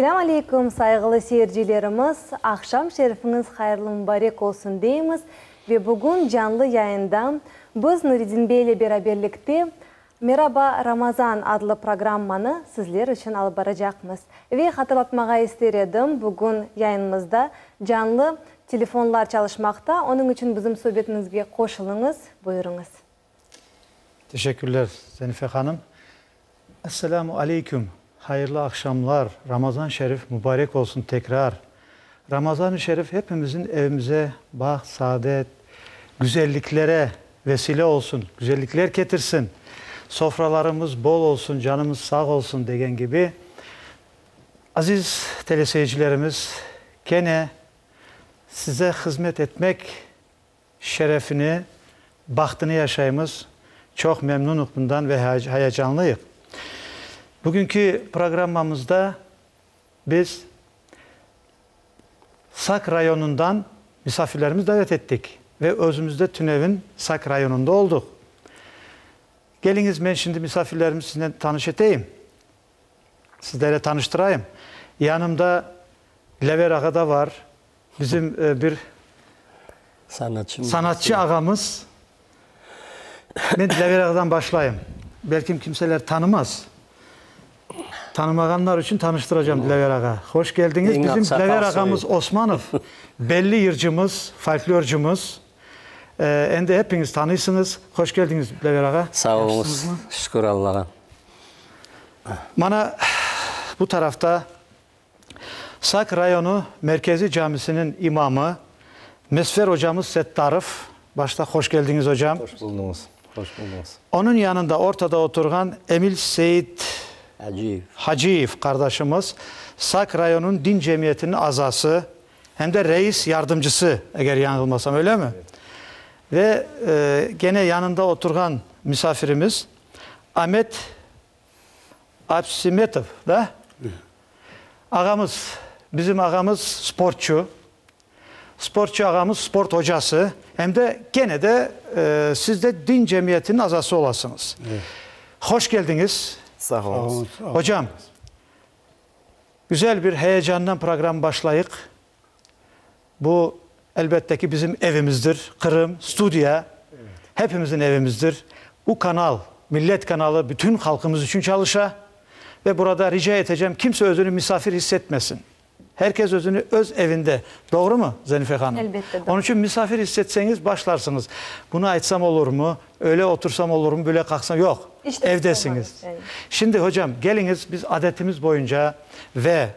Selâm aleyküm, sayğılı seyircilerimiz! Aqşam şerifiñiz hayırlı mubarek olsun deymiz ve bugün canlı yayında biz Nuredin bey ile beraberlikte Meraba, Ramazan adlı programmanı sizler içün alıp baracaqmız. Ve hatırlatmağa ister edim, bugün yayınımızda canlı telefonlar çalışmaqta, onıñ içün bizim subetimizge qoşulıñız, buyurıñız. Teşekkürler, Zenife hanım. Esselamu aleyküm, hayırlı aqşamlar, Ramazan şerif mubarek olsun tekrar. Ramazan-ı şerif hepimizin evimize baht, saadet, güzelliklere vesile olsun, güzellikler ketirsin, sofralarımız bol olsun, canımız sağ olsun degen kibi, aziz teleseyircilerimiz, kene size hızmet etmek şerefini, bahtını yaşaymız. Çoq memnunıq bundan ve heyecanlıyıq. Bugünki programmamızda biz Sak rayonından misafirlerimiz davet ettik ve özümiz de tünevin Sak rayonında olduq. Keliñiz, men şimdi misafirlerimizi siznen tanış eteyim, sizlere tanıştırayım. Yanımda Dilâver ağa da var, bizim bir sanatçı ağamız. Men Dilâver ağadan başlayım. Belkim kimseler tanımaz. Tanımağanlar içün tanıştıracağım Dilâver ağa. Hoş keldiñiz. Bizim Dilâver ağamız Osmanov, belli yırcımız, folklorcımız. Endi epiñiz tanıysıñız. Hoş keldiñiz, Dilâver ağa. Sağ oluñız. Şükür Allağa. Mana bu tarafta Sak rayonı merkeziy camisiniñ imamı Mesfer ocamız Settarov. Başta hoş keldiñiz, ocam. Hoş bulduñız. Hoş bulduñız. Onıñ yanında ortada oturğan Emil Seit Haciyev. Haciyev qardaşımız, Sak rayonınıñ din cemiyetiniñ azası, hem de reis yardımcısı, eger yañılmasam, öylemi? Evet. Ve gene yanında oturğan misafirimiz Amet Absimetov, da? Ağamız, bizim ağamız sportçu. Sportçu ağamız sport ocası, hem de kene de siz de din cemiyetiniñ azası olasıñız. Hoş keldiñiz. Sağ oluñız. Ocam, güzel bir heyecandan program başlayıq. Bu, elbette ki, bizim evimizdir, Qırım, studiya, hepimizin evimizdir. Bu kanal, Millet kanalı bütün halqımız içün çalışa ve burada rica etecem, kimse özüni misafir hiss etmesin. Her kes özüni öz evinde, doğrumı, Zenife hanım? Elbette, doğru. Onıñ içün misafir hiss etseñiz, başlarsıñız. Bunı aytsam olurmı, öyle otursam olurmı, böyle qalqsam, yoq, evdesiñiz. Şimdi, hocam, keliñiz, biz adetimiz boyunca ve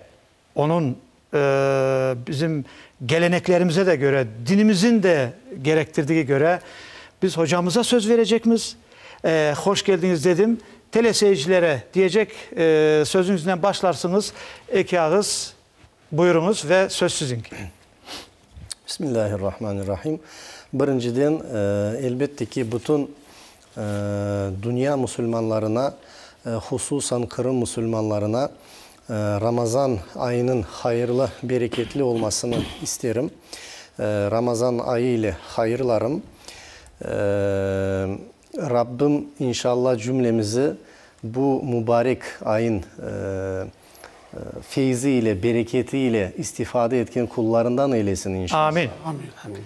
Onıñ bizim geleneklerimize de köre, dinimizin de gerektirdiği köre biz hocamıza söz verecekmiz. Hoş keldiñiz dedim. Teleseyircilere diyecek sözüñiznen başlarsıñız. Eki ağız buyurıñız ve söz siziñki. Bismillahirrahmanirrahim. Birinciden, elbette ki, bütün dünya musulmanlarına, hususan Qırım musulmanlarına Ramazan ayınıñ hayırlı, bereketli olmasını isterim. Ramazan ayı ile hayırlarım. Rabbim, inşallah, cümlemizi bu mubarek ayın feyzi ile, bereketi ile istifade etken qullarından eylesin, inşallah. Amin. Amin.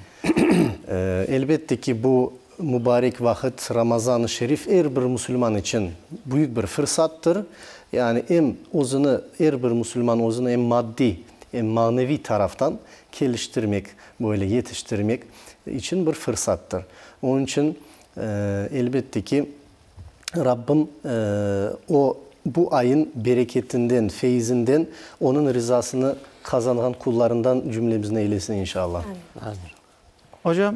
Elbette ki, bu mubarek vaqıt, Ramazan-ı Şerif er bir musulman içün büyük bir fırsattır. Yani em özüni, er bir musulman özüni em maddiy, em maneviy taraftan keliştirmek, böyle yetiştirmek içün bir fırsattır. Onıñ içün, elbette ki, Rabbim o bu ayın bereketinden, feyizinden, Onıñ rizasını qazanğan qullarından cümlemizni eylesin, inşallah. Amin. Ocam,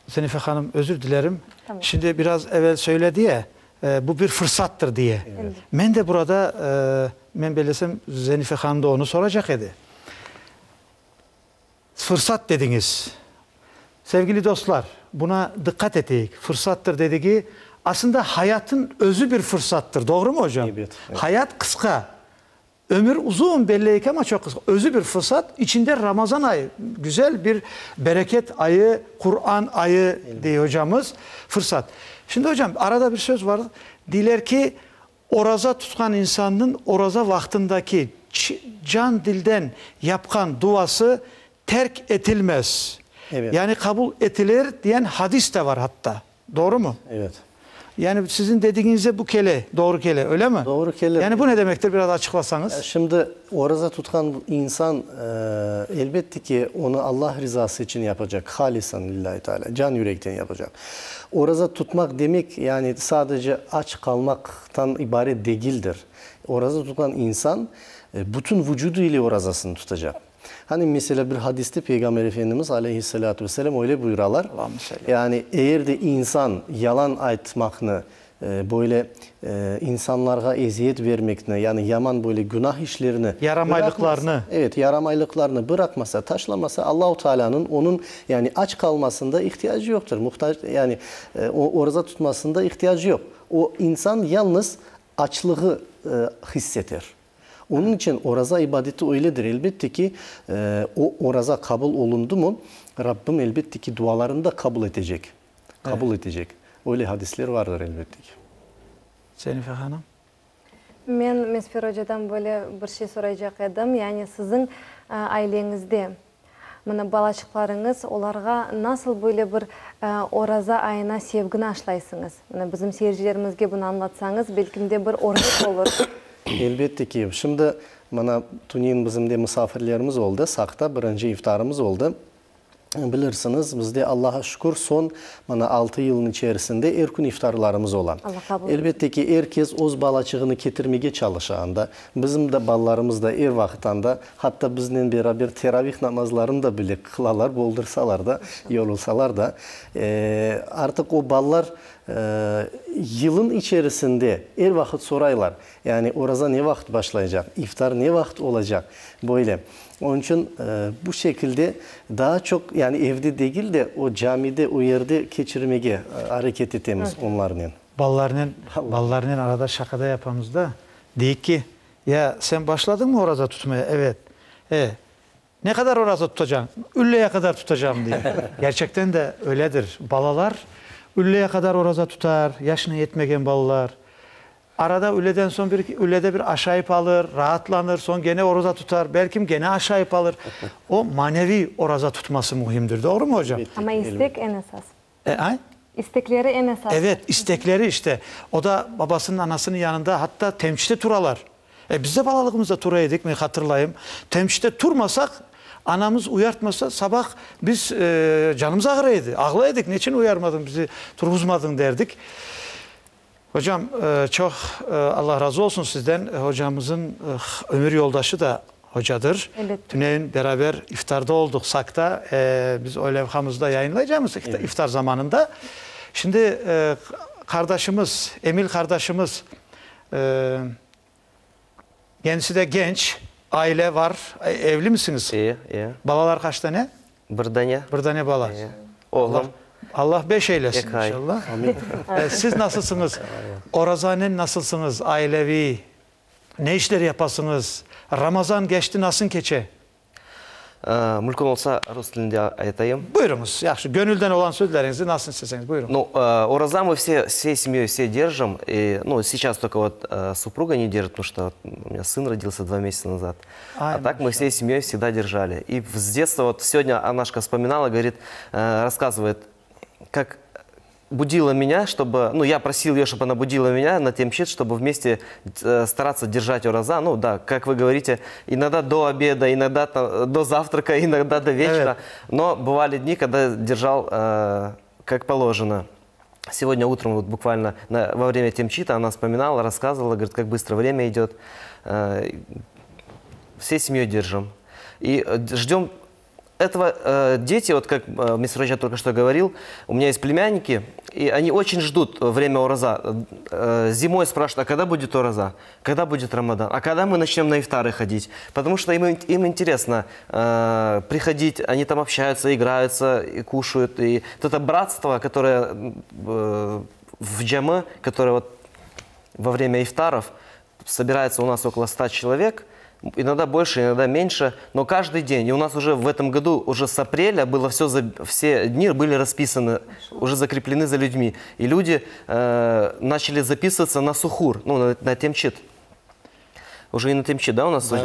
Zenife hanım, özür dilerim. Şimdi biraz evel söyledi ya, bu bir fırsattır diye. Men de burada, men bellesem, Zenife hanım da onı soracaq edi. Fırsat dediñiz. Sevgili dostlar, buna diqqat eteyik. Fırsattır dedigi, aslında hayatın özü bir fırsattır. Doğrumı, ocam? Ebet. Hayat qısqa. Ömür uzun belleyik amma çoq qısqa. Özü bir fırsat, içinde Ramazan ayı, güzel bir bereket ayı, Quran ayı, dey ocamız, fırsat. Şimdi, ocam, arada bir söz var, deyler ki, oraza tutqan insannıñ oraza vaqtındaki. can-dilden yapqan duası terk etilmez. Evet. Yani qabul etilir diyen hadis de var hatta. Doğru mu? Evet. Yani siziñ dedigiñize bu kele, doğru kele, öyle mi? Doğru kelir. Yani bu ne demektir, biraz açıqlasañız? Şimdi oraza tutqan insan, elbette ki, onı Allah rizası içün yapacaq, halisan lillahi teala, can yürekten yapacaq. Oraza tutmaq demek, yani sadece aç qalmaqtan ibaret degildir. Oraza tutqan insan bütün vucudı ile orazasını tutacaq. Hani, meselâ, bir hadiste Peyğamber Efendimiz, aleyhissalâtu vesselâm, öyle buyuralar, yani, eger de insan yalan aytmaqnı, böyle insanlarğa eziyet vermekni, yani yaman böyle günah işlerini Yaramaylıqlarnı. Evet, yaramaylıqlarnı bıraqmasa, taşlamasa, Allahu Tealânıñ onıñ, yani aç qalmasında ihtiyacı yoqtır, muhtac, yani o oraza tutmasında ihtiyacı yoq. O insan yalnız açlığı hisseter. Onıñ içün oraza ibadeti öyledir, elbette ki, o oraza qabul olundımı, Rabbim, elbette ki, dualarını da qabul etecek, qabul etecek. Öyle hadisler vardır, elbette ki. Zenife hanım. Men Mesfer ocadan böyle bir şey soraycaq edim, yani siziñ aileñizde Mına balaçıqlarıñız, olarğa nasıl böyle bir oraza ayına sevgini aşlaysıñız? Mına bizim seyircilerimizge bunı añlatsañız, belkim de bir örnek olur. Elbette ki. Şimdi, mına, tünevin bizim de musafirlerimiz oldı, Saqta birinci iftarımız oldı. Bilirsiñiz, bizde, Allaha şükür, soñ, mına, altı yılnıñ içerisinde er kün iftarlarımız ola. Allah qabul etsin. Elbette ki, er kes öz balaçığını ketirmege çalışa anda. Bizim de balalarımız da er vaqıt anda, hatta biznen beraber teravih namazlarını da bile qılalar, boldursalar da, yorulsalar da. Artıq o balalar yılın içerisinde er vaqıt soraylar, yani oraza ne vaqıt başlaycaq, iftar ne vaqıt olacaq, böyle. Onıñ içün bu şekilde daa çoq, yani evde degil de, o camide, o yerde keçirmege areket etemiz onlarnen. Balalarnen, balalarnen arada şaqa da yapamız da. Deyik ki, Ya, sen başladıñmı oraza tutmaya? Evet. E, ne qadar oraza tutacañ? Ülleye qadar tutacağım, dey. Gerçekten de öyledir. Balalar ülleye qadar oraza tutar, yaşına yetmegen balalar. Arada ülleden soñ bir, üllede bir aşayıp alır, raatlanır, soñ gene oraza tutar, belkim gene aşayıp alır. O, maneviy oraza tutması mühimdir. Doğrumı, ocam? Amma istek eñ esas. E, ay? İstekleri eñ esas. Evet, istekleri işte. O da babasınıñ, anasınıñ yanında, hatta temçte turalar. E, biz de balalığımızda tura edik, men hatırlayım. Temçte turmasaq, anamız uyartmasa, sabah biz canımız ağıra edi, ağlay edik, neçün uyarmadıñ bizi, turğuzmadıñ derdik. Hocam, çoq Allah razı olsun sizden. Hocamızın ömür yoldaşı da hocadır. Elbette. Tünevin beraber iftarda olduq Sakta. Biz o levhamızı da yayınlaycamız iftar zamanında. Şimdi qardaşımız, Emil qardaşımız, kendisi de genç, aile var. Evli misiñiz? İyi, iyi. Balalar qaç tane? Bir dane. Bir dane bala. Oğlum. Allah beş eylesin Eki ay. inşallah. Siz nasılsıñız? Orazanen nasılsıñız? Aileviy ne işler yapasıñız? Ramazan keçti, nasıl keçe? Mümkün olsa, rus tilinde aytayım. Buyurıñız, yahşı. Gönülden olan sözleriñizni nasıl isteseñiz, buyurıñ. Nu, oraza мы все, всей семьей все держим. И, ну, сейчас только вот супруга не держит, потому что у меня сын родился два месяца назад. А так мы всей семьей всегда держали. И с детства, вот сегодня Анашка вспоминала, говорит, рассказывает, как будила меня, чтобы, ну, я просил ее, чтобы она будила меня на темчит, чтобы вместе стараться держать ураза. Ну, да, как вы говорите, иногда до обеда, иногда там, до завтрака, иногда до вечера. Но бывали дни, когда держал как положено. Сегодня утром, вот буквально на, во время темчита, она вспоминала, рассказывала, говорит, как быстро время идет. Всей семьей держим. И ждем этого дети, вот как мистер Раджа только что говорил, у меня есть племянники, и они очень ждут время ураза. Зимой спрашивают, а когда будет ураза? Когда будет Рамадан? А когда мы начнем на ифтары ходить? Потому что им, им интересно приходить, они там общаются, играются, и кушают. И вот это братство, которое в джаме, которое вот во время ифтаров собирается у нас около 100 человек – иногда больше, иногда меньше, но каждый день. И у нас уже в этом году, уже с апреля было все, за, все дни были расписаны, уже закреплены за людьми. И люди начали записываться на сухур, ну, на, на темчит. Уже и на ТМЧ, да, у нас да,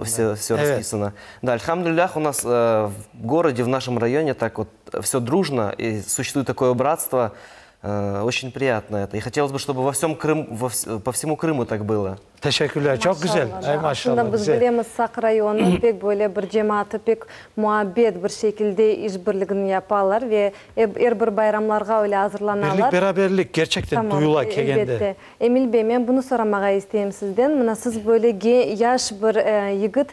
все, все расписано. Да, альхамдулиллях, у нас в городе, в нашем районе так вот все дружно, и существует такое братство, Очень приятно это. И хотелось бы, чтобы во всем Крым, во, по всему Крыму так было. Teşekkürler. Çoq güzel. Ay maşallah. Aslında biz bilemiz, Saq rayonı pek böyle bir cemaatı pek muabbet bir şekilde iş birligini yapalar ve er bir bayramlarğa öyle azırlanalar. Birlik, beraberlik kerçekten duyula kelgende. Elbette. Emil bey, men bunı soramağa isteyim sizden. Mına siz böyle yaş bir yigit,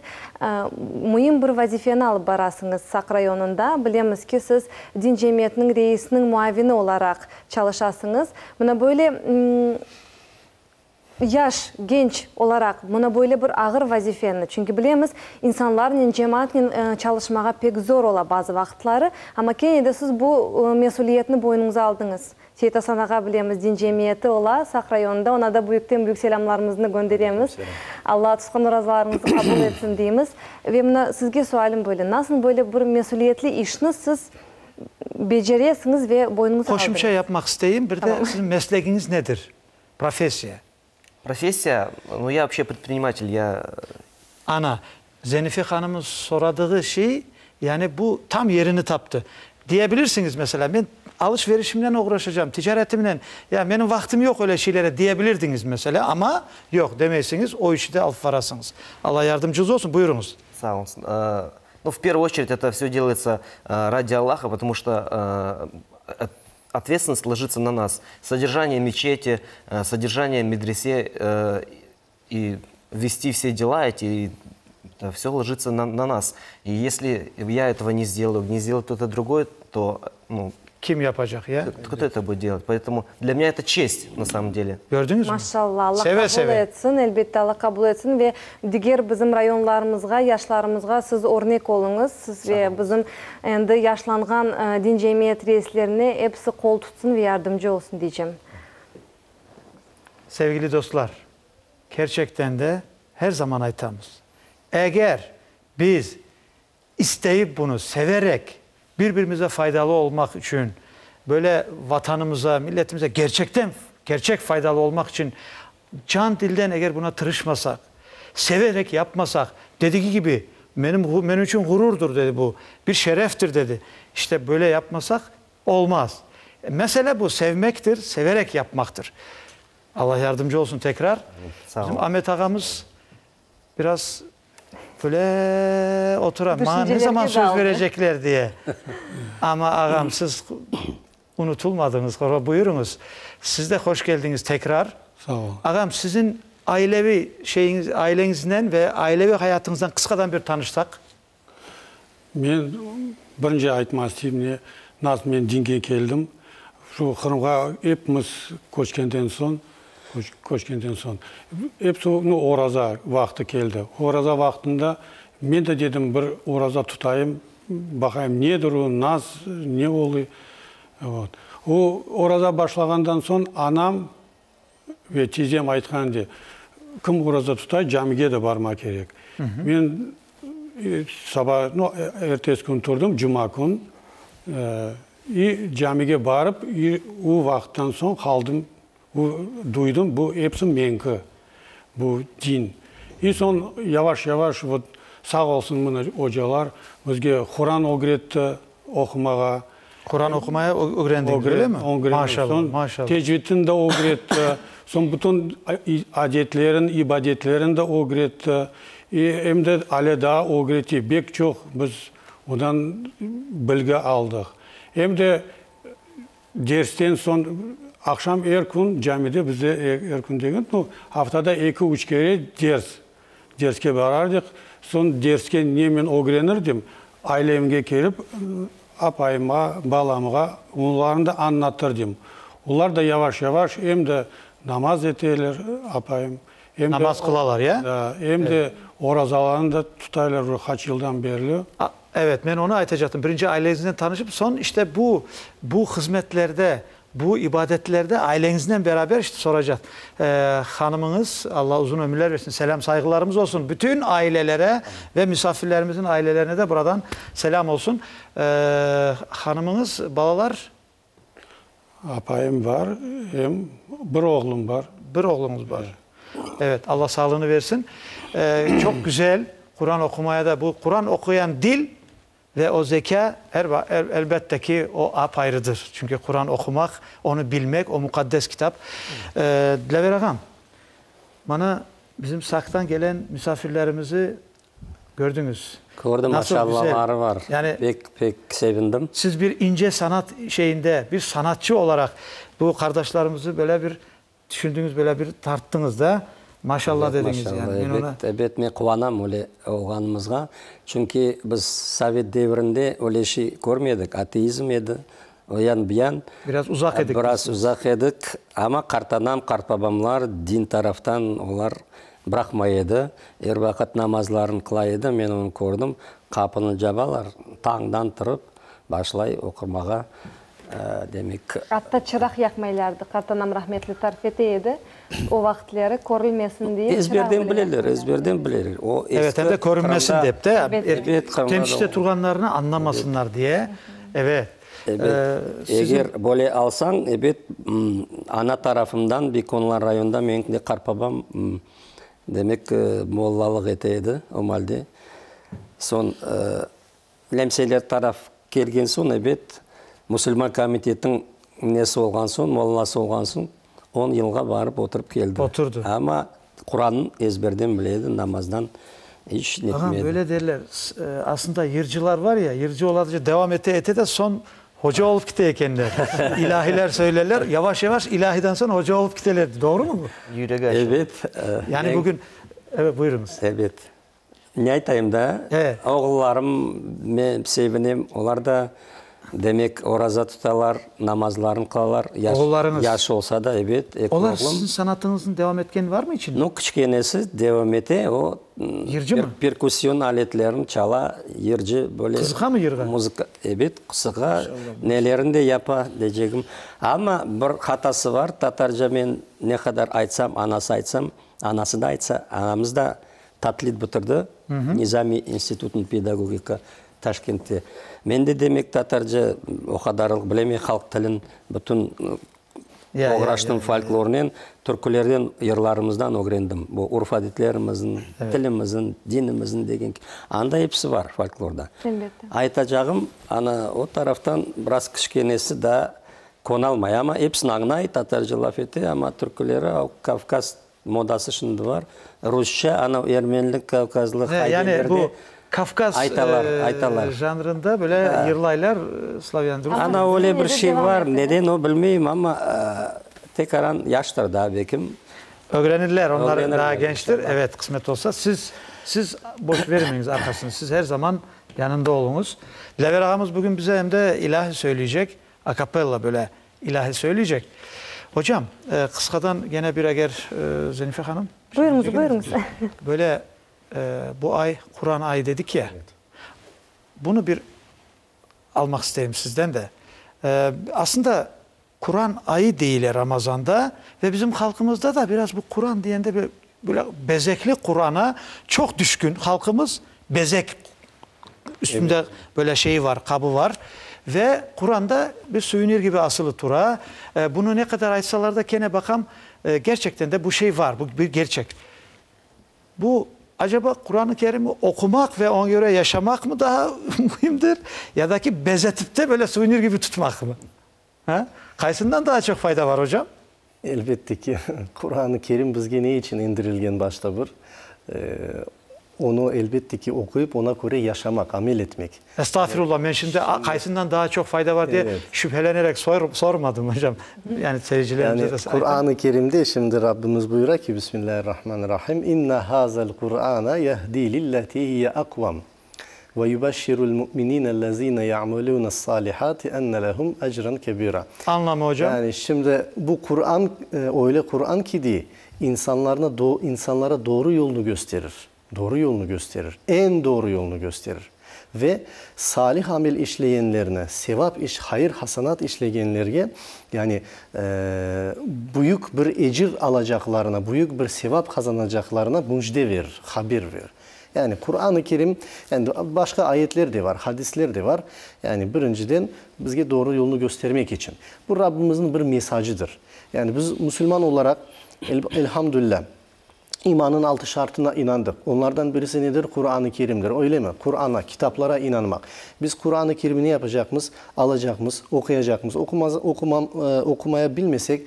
müim bir vazifeni alıp barasıñız Saq rayonında. Bilemiz ki, siz din cemiyetiniñ reisiniñ muavini olaraq çalışasıñız. Mına böyle yaş, genç olaraq mına böyle bir ağır vazifeni, çünki bilemiz, insanlarnen, cemaatnen çalışmağa pek zor ola bazı vaqıtları, amma kene de siz bu mesüliyetni boynuñıza aldıñız. Seyit Asan ağa bilemiz, din cemiyeti ola Saq rayonında, ona da büyükten-büyük selâmlarımıznı gönderemiz. Alla tutqan orazalarıñıznı qabul etsin deymiz. Ve mına sizge sualim böyle, nasıl böyle bir mesüliyetli işni siz beceresiñiz ve boynuñıza Qoşumça aldıñız? yapmaq isteyim, bir de siziñ meslegiñiz nedir? Professiya. Professiya, nu ya voobşe predprinimatel, ya. Ana, Zenife hanımnıñ soradığı şey, yani bu tam yerini taptı. Diye bilirsiñiz, meselâ, men alış-verişimnen oğraşacağım, ticaretimnen, ya menim vaqtım yoq öyle şeylere diye bilirdiñiz, meselâ, amma yoq, demeysiñiz, o işi de alıp barasıñız. Alla yardımcıñız olsun, buyurıñız. Sağ oluñ. Nu, v первую очередь, это все делается ради Аллаха, потому что ответственность ложится на нас. Содержание мечети, содержание медресе и вести все дела эти, это все ложится на, на нас. И если я этого не сделаю, не сделает кто-то другой, то ну, Kim yapacaq, ya? Кто это будет делать? Поэтому для меня это честь, на самом деле. Kördiñizmi? Maşallah, Alla Seve qabul seve. etsin, elbette Alla qabul etsin ve diger bizim rayonlarımızğa, yaşlarımızğa siz örnek oluñız, siz ve bizim endi yaşlanğan din cemiyet reislerine episi qol tutsın ve yardımcı olsun deycem. Sevgili dostlar, kerçekten de her zaman aytamız, eger biz İsteyip bunı, severek, bir-birimize faydalı olmaq içün, böyle Vatanımıza, milletimize kerçekten, kerçek faydalı olmaq içün can-dilden eger buna tırışmasaq, severek yapmasaq, dedigi kibi, menim, menim içün ğururdır, dedi bu, bir şereftir, dedi. İşte, böyle yapmasaq, olmaz. Mesele bu, sevmektir, severek yapmaqtır. Allah yardımcı olsun tekrar. Sağ Bizim olun. Amet ağamız Biraz böyle oturam, maña ne zaman söz verecekler diye. Amma, ağam, siz unutılmadıñız, buyurıñız. Siz de hoş keldiñiz tekrar. Sağ olun. Ağam, siziñ aileviy şeyiñiz, aileñiznen ve aileviy hayatıñızdan qısqadan bir tanışsaq. Men birinci aytmaq isteyim, ne, nasıl men dinge keldim. Şu Qırımğa epimiz köçkenden soñ, köçkenden soñ, episi, nu, oraza vaqtı keldi. Oraza vaqtında men de dedim, bir oraza tutayım, baqayım, nedir o, nas, ne oluy. Vot. O oraza başlağandan soñ anam Ve tizem aytqan de, kim oraza tuta, camige de barmaq kerek. Men saba, no, ertesi kün turdım, cuma kün, i camige barıp, i o vaqıttan soñ qaldım, o, duydım, bu episi meñki, bu din. I soñ yavaş-yavaş, vot, sağ olsun mına ocalar, bizge Quran ögretti oqumağa. Quran oqumaya ögrendiñiz, öyle mi? Maşallah, maşallah. Tecvidini de ögretti, soñ bütün adetlerin, ibadetlerin de ögretti. Em de ale daa ögrete, bek çoq biz ondan bilgi aldıq. Em de dersten soñ, aqşam er kün camide bizde, er kün degil, no, aftada eki-üç kere ders, Derske barardıq. Soñ derske ne men ögrenirdim, ailemge kelip, apayıma, balamğa onlarnı da añlatırdım. Olar da yavaş-yavaş em de namaz eteler, apayım, em de. Namaz qılalar, ya? Da, em de orazalarını da tutaylar bir qaç yıldan berli. Evet, men onı aytacaqtım. Birinci aileñiznen tanışıp, soñ işte bu, bu hızmetlerde Bu ibadetlerde aileñiznen beraber işte soracaq. Hanımıñız, Alla uzun ömürler versin, selâm sayğılarımız olsun bütün ailelere ve misafirlerimizin ailelerine de buradan selâm olsun. Hanımıñız, balalar? Apayım bar, em bir oğlum bar. Bir oğluñız bar. Evet, Alla sağlığını versin. Çoq güzel Quran oqumaya da, bu Quran oquyan dil ve o zekâ, elbette ki, o apayrıdır. Çünki Quran oqumaq, onı bilmek, o muqaddes kitap. Dilâver ağam, mana bizim Saqtan gelen misafirlerimizi Gördüñiz. Kördim, maşallaları var. Yani, pek, pek sevindim. Siz bir ince sanat şeyinde, bir sanatçı olaraq bu qardaşlarımızı böyle bir tüşündiñiz, böyle bir tarttıñız da, maşalla dediñiz. Maşalla, yani. Men onı... Ebet, men quvanam öyle olğanımızğa. Çünki biz sovet devrinde öyle şey körmedik, ateizm edi, o yan bu yan. Biraz uzaq edik. Biraz uzaq edik, amma qartanam, qartbabamlar din taraftan olar Bıraqmay edi, er vaqıt namazlarını qıla edi, men onı kördim, qapını cabalar, tañdan turıp başlay oqumağa, demek. Atta çıraq yaqmaylardı, qartanam rahmetli tarif ete edi, o vaqıtleri körülmesin diye çıraq bile Ezberden yaqmaylardı. bileler, ezberden bileler. O eski Evet, hem de körünmesin Qırımda, dep de, ebet, Qırımda da temçite turğanlarını añlamasınlar diye, evet. Ebet, eger böyle alsañ, ebet, ana tarafımdan Bekonlar rayonında menim de qartbabam, demek, mollalıq ete edi o malde. Soñ, Lemseler taraf kelgen soñ, ebet, musulman komitetiniñ nesi olğan soñ, mollası olğan soñ, on yılğa barıp oturıp keldi. Oturdı. Amma Qurannı ezberden bile edi, namazdan iç netmedi. Ağam, böyle derler, aslında yırcılar var ya, yırcı olarca devam ete ete de soñ hoca olıp kite ekenler. İlahiler söylerler, yavaş-yavaş ilahiden soñ hoca olıp kiteler. Doğrumı bu? Yüregi açılır. Ebet. Yani bugün, evet, buyurıñız. Ebet. Ne aytayım da, oğullarım, men sevinem, olar da, demek, oraza tutalar, namazlarını qılalar. Oğullarıñız? Yaş olsa da, ebet, eki oğlum. Olar siziñ sanatıñıznı devam etken varmı içinde? Nu, kiçkenesi devam ete, o, Yırcımı? perkussion aletlerini çala, yırcı, böyle. Qızıqamı yırğa? Muzıka, ebet, qızıqa, nelerini de yapa, deycegim. Amma bir hatası var, tatarca men ne qadar aytsam, anası aytsam, anası da aytsa, anamız da Tatlit bitirdi, Nizamiy institutınıñ pedagogika Taşkentte. Men de demek tatarca o qadarlıq bilemey, halq tilin bütün oğraştım folklornen, türkülerden, yırlarımızdan ögrendim. Bu urf-adetlerimizin, tilimizin, dinimizin degen, anda episi bar folklorda. Elbette. Aytacağım, ana, o taraftan biraz kiçkenesi daa könalmay, amma episini añlay, tatarca laf ete, amma türküleri o Kavkaz Modası şimdi bar. Rusça, anav ermenilik, kavkazlıq Yani haydenlerde bu Kavkaz aytalar, aytalar. janrında böyle yırlaylar slavyan, rus. Ana öyle bir şey bar, neden o bilmeyim, amma tekaran yaştır daa bekim. Ögrenirler, onlar daa gençtir. Evet, qısmet olsa. Siz, siz boş vermeñiz arqasını, siz her zaman yanında oluñız. Dilâver ağamız bugün bize em de ilâhi söyleycek, akapella böyle İlâhi söyleycek. Hocam, qısqadan gene bir eger Zenife hanım. Buyurıñız, buyurıñız. Böyle bu ay Quran ayı dedik ya. Bunı bir almaq isteyim sizden de. Aslında Quran ayı deyile Ramazanda ve bizim halqımızda da biraz bu Quran diyende bir böyle bezekli Qurana çoq düşkün halqımız bezek Üstünde böyle şeyi var, qabı var ve Quranda bir suvenir kibi asılı tura. Bunı ne qadar aytsalar da, kene baqam, gerçekten de bu şey var, bu bir gerçek. Bu, acaba, Quran-ı Kerimni oqumaq ve oña köre yaşamaqmı daa müimdir, ya da ki bezetip te böyle suvenir kibi tutmaqmı? Ha? Qaysından daa çoq fayda var, ocam? Elbette ki, Quran-ı Kerim bizge ne içün indirilgen başta bir? Onı, elbette ki, oquyıp, ona köre yaşamaq, amel etmek. Estağfirullah, men şimdi qaysından daa çoq fayda var diye şübhelenerek sormadım, ocam. Yani seyircilerimize de Yani, Quran-ı Kerimde şimdi Rabbimiz buyura ki, Bismillahirrahmanirrahim, İnna hazel Qur'ana yehdi lilleti hiye akvam. Ve yubeşşirul mu'minînellezîne ya'melûnes-sâlihâti enne lehum ecren kebîrâ. Añlamı, ocam? Yani şimdi bu Quran öyle Quran ki dey, insanlarnı insanlara doğru yolnu gösterir, doğru yolnu gösterir, eñ doğru yolnu gösterir. Ve salih amel işleyenlerni, sevap iş, hayır-hasanat işlegenlerge, yani büyük bir ecir alacaqlarına, büyük bir sevap qazanacaqlarına müjde verir, haber verir. Yani Quran-ı Kerim, yani başqa ayetler de var, hadisler de var. Yani birinciden bizge doğru yolnı köstermek içün. Bu Rabbimizniñ bir mesacıdır. Yani biz musulman olaraq, elhamdülilâ, İmannıñ altı şartına inandıq. Onlardan birisi nedir? Quran-ı Kerimdir, öylemi? Qurana, kitaplara inanmaq. Biz Quran-ı Kerimni ne yapacaqmız? Alacaqmız, oquyacaqmız. Oqumaz, oqumam, oqumaya bilmesek,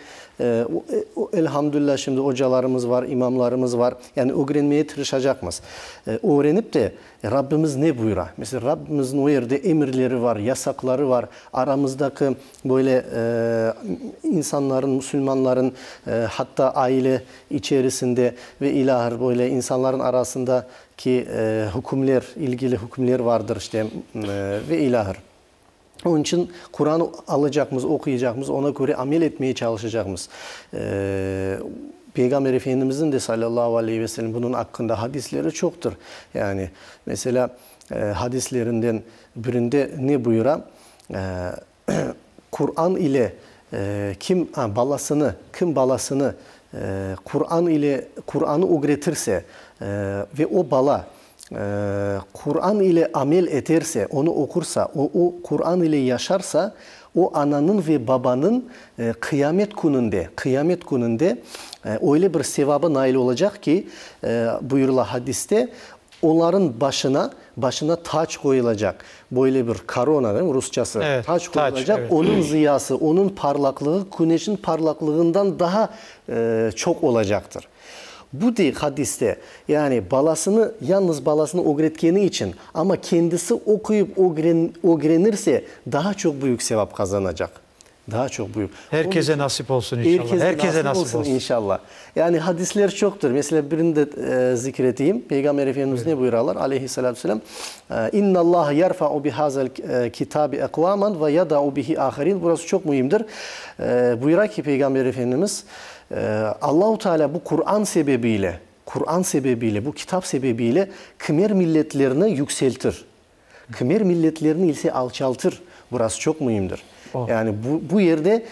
elhamdülilâ, şimdi ocalarımız var, imamlarımız var. Yani ögrenmeye tırışacaqmız. Öğrenip de, Rabbimiz ne buyura? Mesela, Rabbimizniñ o yerde emirleri var, yasaqları var. Aramızdaki böyle insanların, musulmanların, hatta aile içerisinde ve ilâhre böyle insanların arasında ki hükümler, ilgili hükümler vardır işte ve ilâhre. Onıñ içün Quran alacaqmız, oquyacaqmız, ona köre amel etmeye çalışacaqmız. Peyğamber Efendimizniñ de salâllahu aleyhi ve sellem bunıñ aqqında hadisleri çoqtır. Yani, meselâ, hadislerinden birinde ne buyura? Quran ile kim balasını, kim balasını Quran ile, Quranı ögretirse ve o bala Quran ile amel eterse, onı oqursa, o, o Quran ile yaşarsa, o ananıñ ve babanıñ qıyamet kününde, qıyamet kününde öyle bir sevabı nail olacaq ki, buyurıla hadiste, olarıñ başına, başına tac qoyulacaq. Böyle bir korona, değil mi, rusçası? Evet, tac tac, qoyulacaq, evet. Onıñ ziyası, onıñ parlaqlığı küneşniñ parlaqlığından daha çoq olacaqtır. Bu dey hadiste, yani balasını, yalnız balasını ögretkeni içün, amma kendisi oquyıp ögrenirse, daha çoq büyük sevap qazanacaq. Daha çoq büyük. Herkese nasip olsun inşallah. Herkese nasip olsun inşallah. Yani hadisler çoqtır. Mesela birini de zikr eteyim. Peygamber Efendimiz ne buyuralar? Aleyhissalâtu vesselâm, İnnallâhe yerfa'u bihazel kitabi ekvaman ve yada'u bihi aharin. Burası çoq müimdir. Buyura ki Peygamber Efendimiz, Allahu Teala bu Quran sebebiyle, Quran sebebiyle, bu kitap sebebiyle kimer milletlerni yükseltir, kimer milletlerni ise alçaltır. Burası çoq müimdir. Yani bu, bu yerde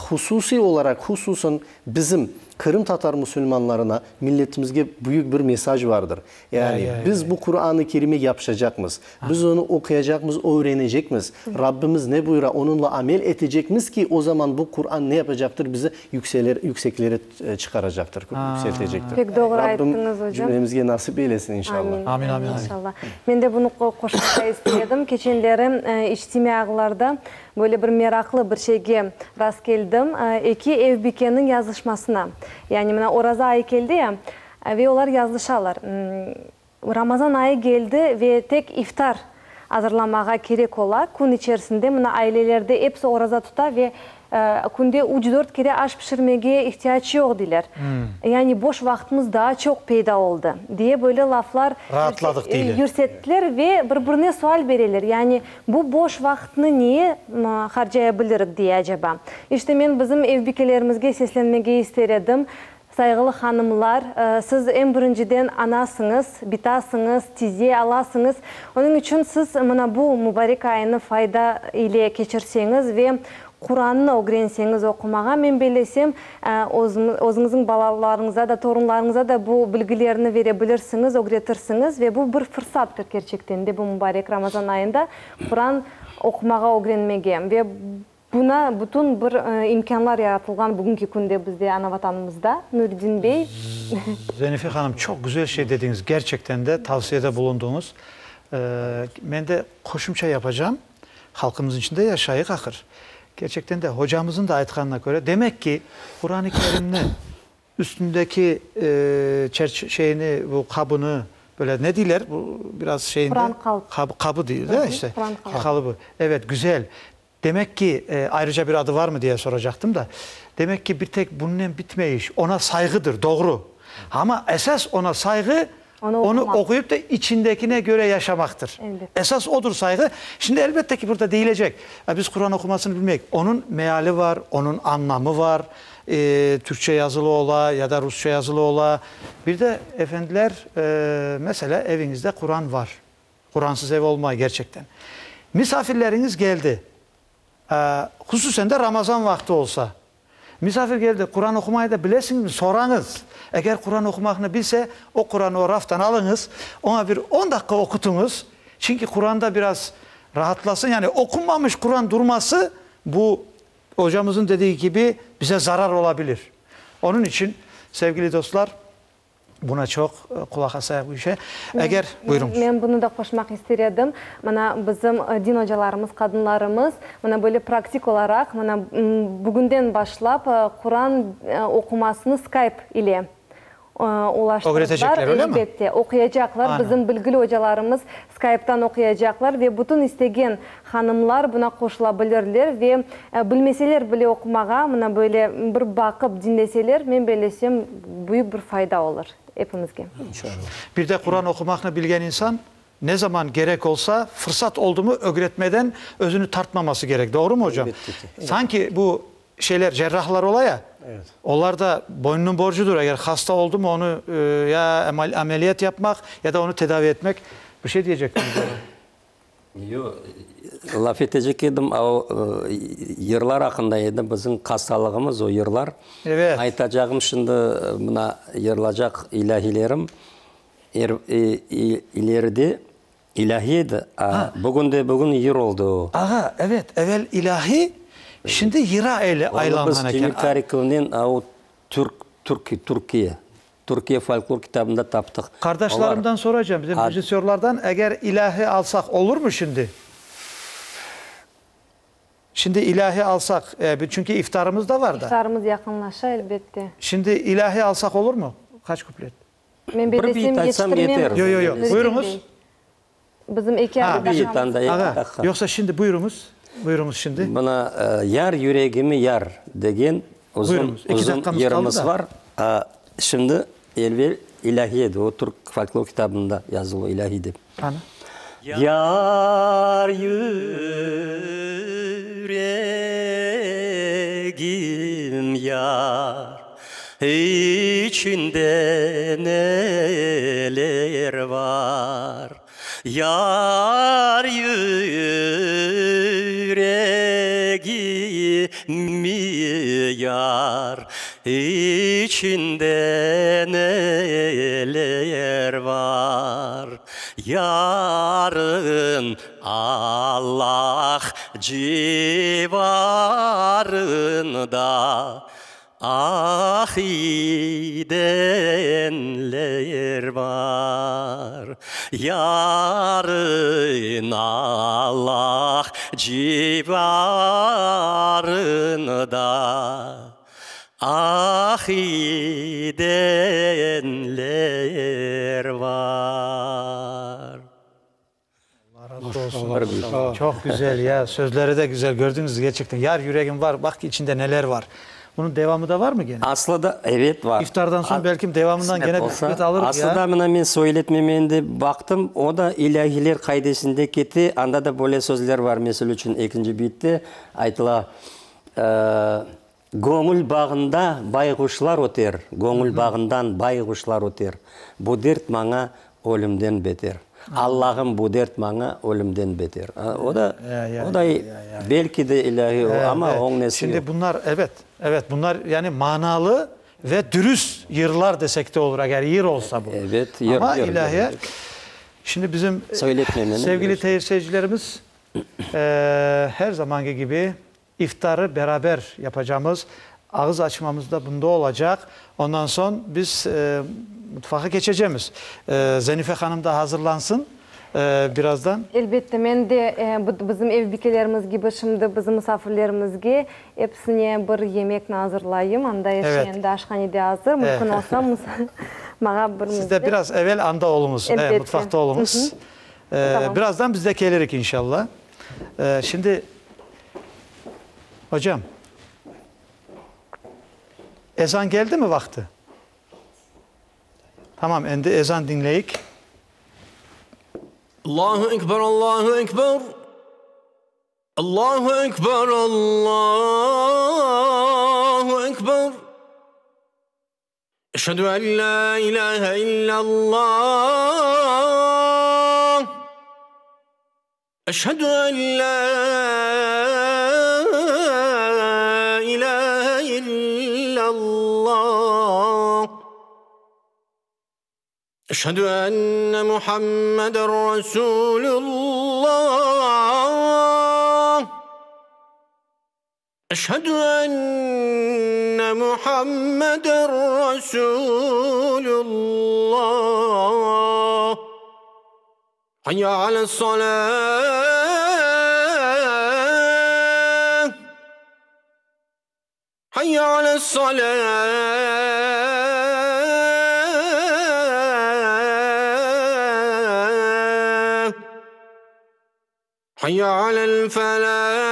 hususiy olaraq, hususan bizim qırımtatar musulmanlarına, milletimizge büyük bir mesaj vardır. Yani biz bu Quran-ı Kerime yapışacaqmız, biz onı oquyacaqmız, öğrenecekmiz, Rabbimiz ne buyura, onıñla amel etecekmiz ki, o zaman bu Quran ne yapacaqtır, bizi yükseler, yükseklere çıqaracaqtır, yükseltecektir. Pek doğru Rabbim ayttıñız, ocam. cümlemizge nasip eylesin, inşallah. Amin, Amin, amin, amin. inşallah. Men de bunı qoşmağa ister edim. Keçenleri içtimaiy ağlarda böyle bir meraqlı bir şeyge rast keldim, eki evbikeniñ yazışmasına. Yani mına Oraza ayı keldi ya, Ve olar yazışalar, Ramazan ayı keldi ve tek iftar azırlamağa kerek ola. Kün içerisinde mına ailelerde episi oraza tuta ve künde üç-dört kere aş pişirmege ihtiyac yoq, deyler. Yani boş vaqtımız daa çoq peyda oldı, diye böyle laflar Raatladıq, deyler. yürsettiler ve bir-birine sual bereler, yani bu boş vaqıtnı neye harcaya bilirik, diye acaba. İşte men bizim evbikelerimizge seslenmege ister edim, Sayğılı hanımlar, siz eñ birinciden anasıñız, bitasıñız, tize, alasıñız. Onıñ içün siz mına bu mübarek ayını fayda ile keçirseñiz ve Qurannı ögrenseñiz oqumağa, men bellesem, özüñizniñ balalarıñıza da, torunlarıñıza da bu bilgilerni vere bilirsiñiz, ögretirsiñiz ve bu bir fırsattır kerçekten de bu mübarek Ramazan ayında Quran oqumağa ögrenmege ve Buna bütün bir imkânlar yaratılğan bugünki künde bizde ana Vatanımızda, Nuriddin bey. Zenife hanım, çoq güzel şey dediñiz, gerçekten de tavsiyede bulundıñız. Men de qoşumça yapacağım, halqımızın içinde yaşayıq ahır. Gerçekten de hocamızın da aytqanına köre, demek ki, Quran-ı Kerimni Üstündeki şeyni, bu qabını, böyle ne deyler, bu biraz şeyinde. Quran qalıp. Qabı deyil de işte. Quran qalıbı. Qalıbı. Evet, güzel. Demek ki, ayrıca bir adı varmı diye soracaqtım da. Demek ki, bir tek bunınen bitmey iş. Ona sayğıdır, doğru. Amma esas ona sayğı, onı oquyıp da içindekine göre yaşamaqtır. Esas odur sayğı. Şimdi elbette ki, burada deyilecek, biz Quran oqumasını bilmeyik. Onıñ meali var, onıñ añlamı var. Türkçe yazılı ola ya da rusça yazılı ola. Bir de, efendiler, meselâ, eviñizde Quran var. Quransız ev olmay kerçekten. Misafirleriñiz keldi. Hususen de Ramazan vaqtı olsa. Misafir keldi, Quran oqumayı da bilesiñizmi? Sorañız. Eger Quran oqumaqnı bilse, o Quranı o raftan alıñız, oña bir on daqqa oqutıñız. Çünki Quranda biraz rahatlasın. Yani oqunmamış Quran durması, bu, ocamızın dediği kibi, bize zarar ola bilir. Onıñ içün, sevgili dostlar. Buna çoq qulaq asayıq bu işe. Eger, buyurıñız. Men bunı da qoşmaq ister edim. Mına bizim din ocalarımız, qadınlarımız mına böyle praktik olaraq mına bugünden başlap Quran oqumasını Skype ile ulaştırdılar. Ögretecekler, öyle mi? Elbette, oquyacaqlar. Bizim bilgili ocalarımız Skype'tan oquyacaqlar ve bütün istegen hanımlar buna qoşula bilirler ve bilmeseler bile oqumağa, mına böyle bir baqıp diñleseler, men bellesem, büyük bir fayda olur epimizge. İnşallah. Bir de Quran oqumaqnı bilgen insan, ne zaman kerek olsa, fırsat oldumı ögretmeden özüni tartmaması kerek. Doğrumı, ocam? Elbette ki. Sanki bu şeyler, cerrahlar ola ya, olar da boynunıñ borcudır, eger hasta oldumı, onı ya ameliyat yapmaq, ya da onı tedavi etmek. Bir şey diyecektiñiz, oca? Yoq, laf etecek edim, a o yırlar aqqında edi, bizim hastalığımız o yırlar. Evet. Aytacağım şimdi, mına yırlacaq ilâhilerim, er, ileride ilâhi edi, a bugün de bugün yır oldı o. Ağa, evet, evel ilâhi, şimdi yıra aylanğan Onı biz eken. Cemil Karikovnen a o türk, türk, Türkiye, Türkiye folklor kitabında taptıq. Qardaşlarımdan soracam, bizim rejissörlardan, eger ilâhi alsaq olurmı şimdi? Şimdi ilâhi alsaq, çünki iftarımız da var da. İftarımız yaqınlaşa, elbette. Şimdi ilâhi alsaq olurmı? Qaç kuplet? Men Bir bellesem beyt aytsam yetiştirmem. yeter. Yo, yo, yo. Buyurıñız. Bizim eki Ha, adet Bir aqamız. anda eki Ağa, daqqa. yoqsa şimdi buyurıñız, buyurıñız şimdi. Mına Yar yüregimi yar degen uzun, Buyurıñız, eki uzun daqqamız qaldı yırımız da. var. A, şimdi elvel ilâhi edi, o türk folklor kitabında yazılı ilâhi dep. Qani. Yar yüregim yar, içinde neler var? Yar yüregimi yar, içinde neler var? Yarın Allah civarında Ah idenler bar, Yarın Allah civarında. Ah idenler bar. Allah razı olsun. Çoq güzel ya, sözleri de güzel, gördüñiz, gerçekten. Yar yüregim var, baq ki, içinde neler var. Bunıñ devamı da varmı gene? Aslı da, evet, var. İftardan soñ belkim devamından gene bir kuplet alırıq ya. Aslı da, mına men söyletmemende baqtım, o da ilâhiler qaidesinde kete, anda da böyle sözler var, mesel içün, ekinci beytte aytıla, Göñül bağında bayğuşlar öter, Göñül bağından bayğuşlar öter, Bu dert maña ölümden beter. Allahım, bu dert maña ölümden beter. O da, o da belki de ilâhiy, amma oñ nesi yoq. Şimdi bunlar, ebet, evet, bunlar yani manalı ve dürüst yırlar desek de olur, eger yır olsa bu. Ebet, yır, Amma yır, ilâhiye, şimdi bizim sevgili seyircilerimiz, her zamanki kibi İftarı beraber yapacamız, ağız açmamız da bunda olacaq. Ondan soñ biz mutfağa keçecemiz. Zenife hanım da hazırlansın birazdan. Elbette, men de bizim ev bikelerimiz kibi şimdi bizim musafirlerimizge episine bir yemekni azırlayım. Anda er şey endi aşhanede azır. Mümkün olsa, maña bir Siz de biraz evel anda oluñız, mutfaqta oluñız. Birazdan biz de kelirik inşallah. Şimdi, ocam, ezan keldi mi vaqtı? Tamam, endi ezan diñleyik. Allahu ekber, Allahu ekber, Allahu ekber, Allahu ekber. Eşhedü en la ilahe illallah. Eşhedü en la ilahe illallah. Eşhedü enne Muhammeden Resulullah. Eşhedü enne Muhammeden Resulullah. Hayya ales-salah. Hayya ales-salah. Hayya alel-felâh.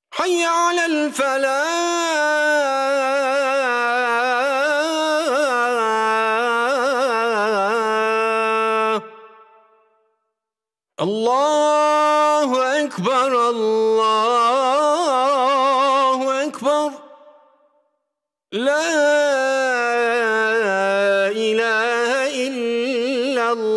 Hayya alel-felâh. Allahu ekber, Allahu ekber. Lâ ilâhe illallah.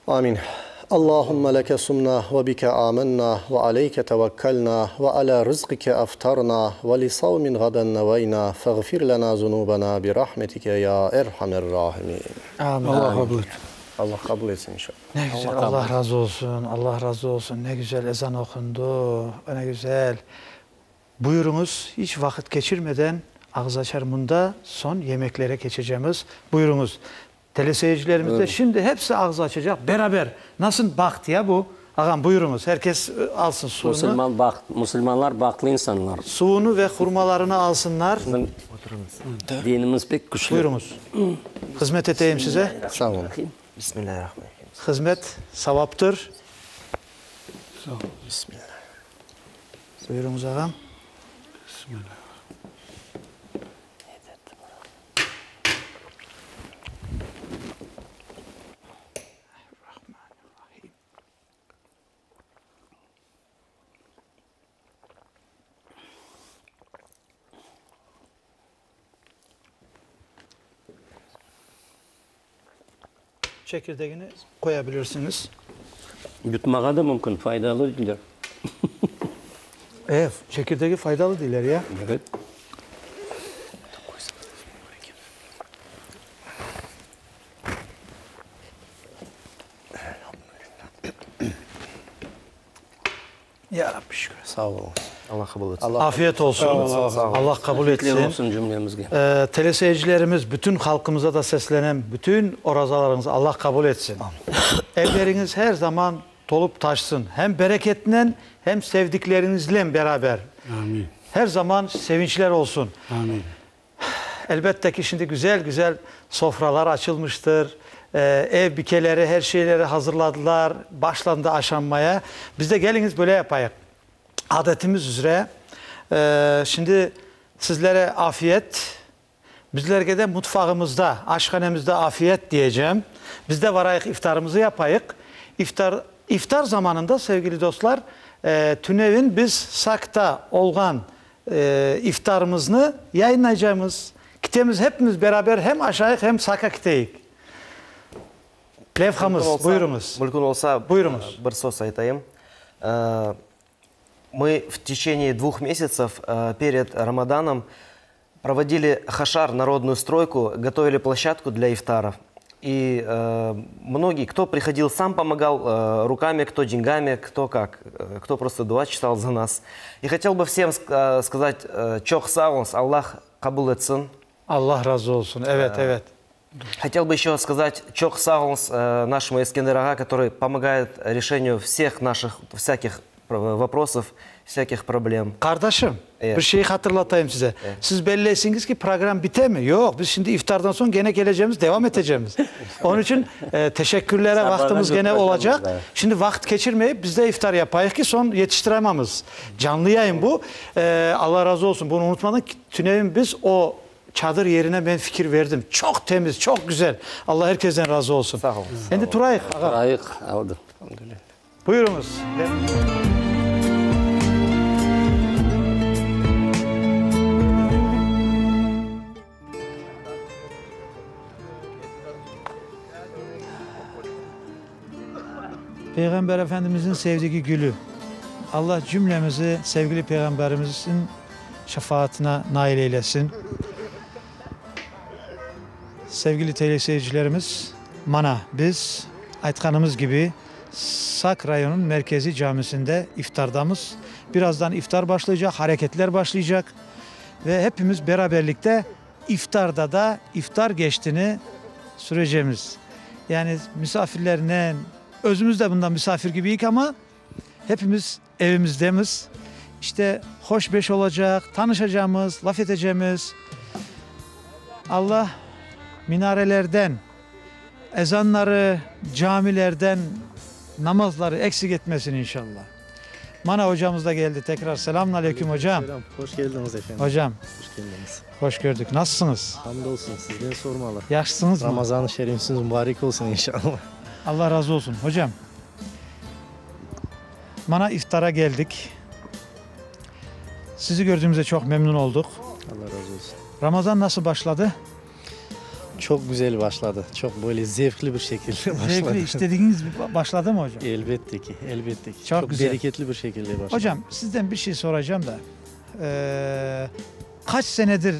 Amin. Allahümme leke sumna ve bike amenna ve aleyke tevekkelna ve ala rızkike aftarna ve li savmin gaden neveyna feğfir lena zunubena bi rahmetike ya erhamer rahimin. Amin. Allah qabul etsin. Allah qabul etsin inşallah. Ne güzel, Allah razı olsun, Allah razı olsun. Ne güzel ezan oqundı, ne güzel. Buyurıñız, iç vaqıt keçirmeden ağız açar mında soñ yemeklere keçecemiz. Buyurıñız. Teleseyircilerimiz de şimdi hepsi ağız açacaq, beraber. Nasıl baht ya bu? Ağam, buyurıñız, her kes alsın suvunı. Musulman baht, musulmanlar bahtlı insanlar. Suvunı ve hurmalarını alsınlar. Bizim dinimiz pek küçlü. Buyurıñız. Hızmet eteyim size. Sağ olun. Bismillahirrahmanirrahim. Hızmet savaptır. Sağ olun. Bismillah. Buyurıñız, ağam. Bismillah. Çekirdegini qoyabilirsiñiz. Yutmağa da mümkün, faydalı deyler. Ev, çekirdegi faydalı deyler ya. Evet. Ya Rabbi şükür. Sağ oluñız. Allah qabul etsin. Afiyet olsun. Allah qabul etsin. Afiyetler olsun cümlemizge. Teleseyircilerimiz, bütün halqımıza da seslenem, bütün orazalarıñızı Allah qabul etsin. Evleriñiz her zaman tolup taşsın, hem bereketnen, hem sevdikleriñizlen beraber. Amin. Her zaman sevinçler olsun. Amin. Elbette ki, şimdi güzel-güzel sofralar açılmıştır, ev bikeleri her şeyleri hazırladılar, başlandı aşanmaya. Biz de keliñiz böyle yapayıq, adetimiz üzre, şimdi sizlere afiyet, bizlerge de mutfağımızda, aşhanemizde afiyet diyecem. Biz de varayıq iftarımızı yapayıq. İftar, iftar zamanında, sevgili dostlar, tünevin biz Sakta olğan İftarımıznı yayınlaycamız. Kitemiz hepimiz beraber hem aşayıq, hem saka kiteyik. Levhamız, buyurıñız. Mümkün olsa, Buyurıñız. bir söz aytayım. Мы в течение двух месяцев перед Рамаданом проводили хашар, народную стройку, готовили площадку для ифтаров. И э, многие, кто приходил сам, помогал э, руками, кто деньгами, кто как, э, кто просто дуа читал за нас. И хотел бы всем э, сказать, э, çoq sağ oluñız, Allah qabul etsin. Allah razı olsun. Evet, evet. Хотел бы еще сказать çoq sağ oluñız э, нашему Эскендер ağa, который помогает решению всех наших всяких вопросов, всяких проблем. Qardaşım, Evet. bir şey hatırlatayım size. Siz belleysiñiz ki, program bitemi? Yoq, biz şimdi iftardan soñ gene kelecemiz, devam etecemiz. Onıñ içün teşekkürlere Sabağa vaqtımız gene götüreceğimiz olacaq. da. Şimdi vaqıt keçirmeyip, biz de iftar yapayıq ki, soñ yetiştiramamız. Canlı yayın bu. Allah razı olsun, bunı unutmadan, tünevin biz o çadır yerine men fikir verdim. Çoq temiz, çoq güzel. Allah er kesden razı olsun. Sağ oluñız. Endi turayıq, ağa. Turayıq, aldı. Buyurıñız. Peyğamber Efendimizniñ sevdigi gülü. Allah cümlemizi sevgili Peyğamberimizniñ şefaatına nail eylesin. Sevgili teleseyircilerimiz, mana biz aytqanımız kibi Saq rayonınıñ merkeziy camisinde iftardamız. Birazdan iftar başlaycaq, hareketler başlaycaq ve hepimiz beraberlikte iftarda da iftar geçtini sürecemiz. Yani misafirlernen, özümiz de bundan misafir gibiyik ama hepimiz evimizdemiz. İşte hoş-beş olacaq, tanışacamız, laf etecemiz. Allah minarelerden ezanları, camilerden namazları eksik etmesin inşallah. Mana ocamız da geldi tekrar. Selamün aleyküm ocam. Selam, hoş keldiñiz efendim. Ocam. Hoş keldiñiz. Hoş gördük. Nasılsıñız? Hamdolsun, sizden sormalı. Yahşısıñızmı? Ramazan-ı şerifsiñiz mübarek olsun inşallah. Allah razı olsun. Hocam, mana iftara geldik. Sizi gördüğümüze çoq memnun olduq. Allah razı olsun. Ramazan nasıl başladı? Çoq güzel başladı. Çoq böyle zevqli bir şekilde başladı. Zevqli, istedigiñiz başladı mı, hocam? Elbette ki, elbette ki. Çoq güzel. Bereketli bir şekilde başladı. Hocam, sizden bir şey soracağım da. Qaç senedir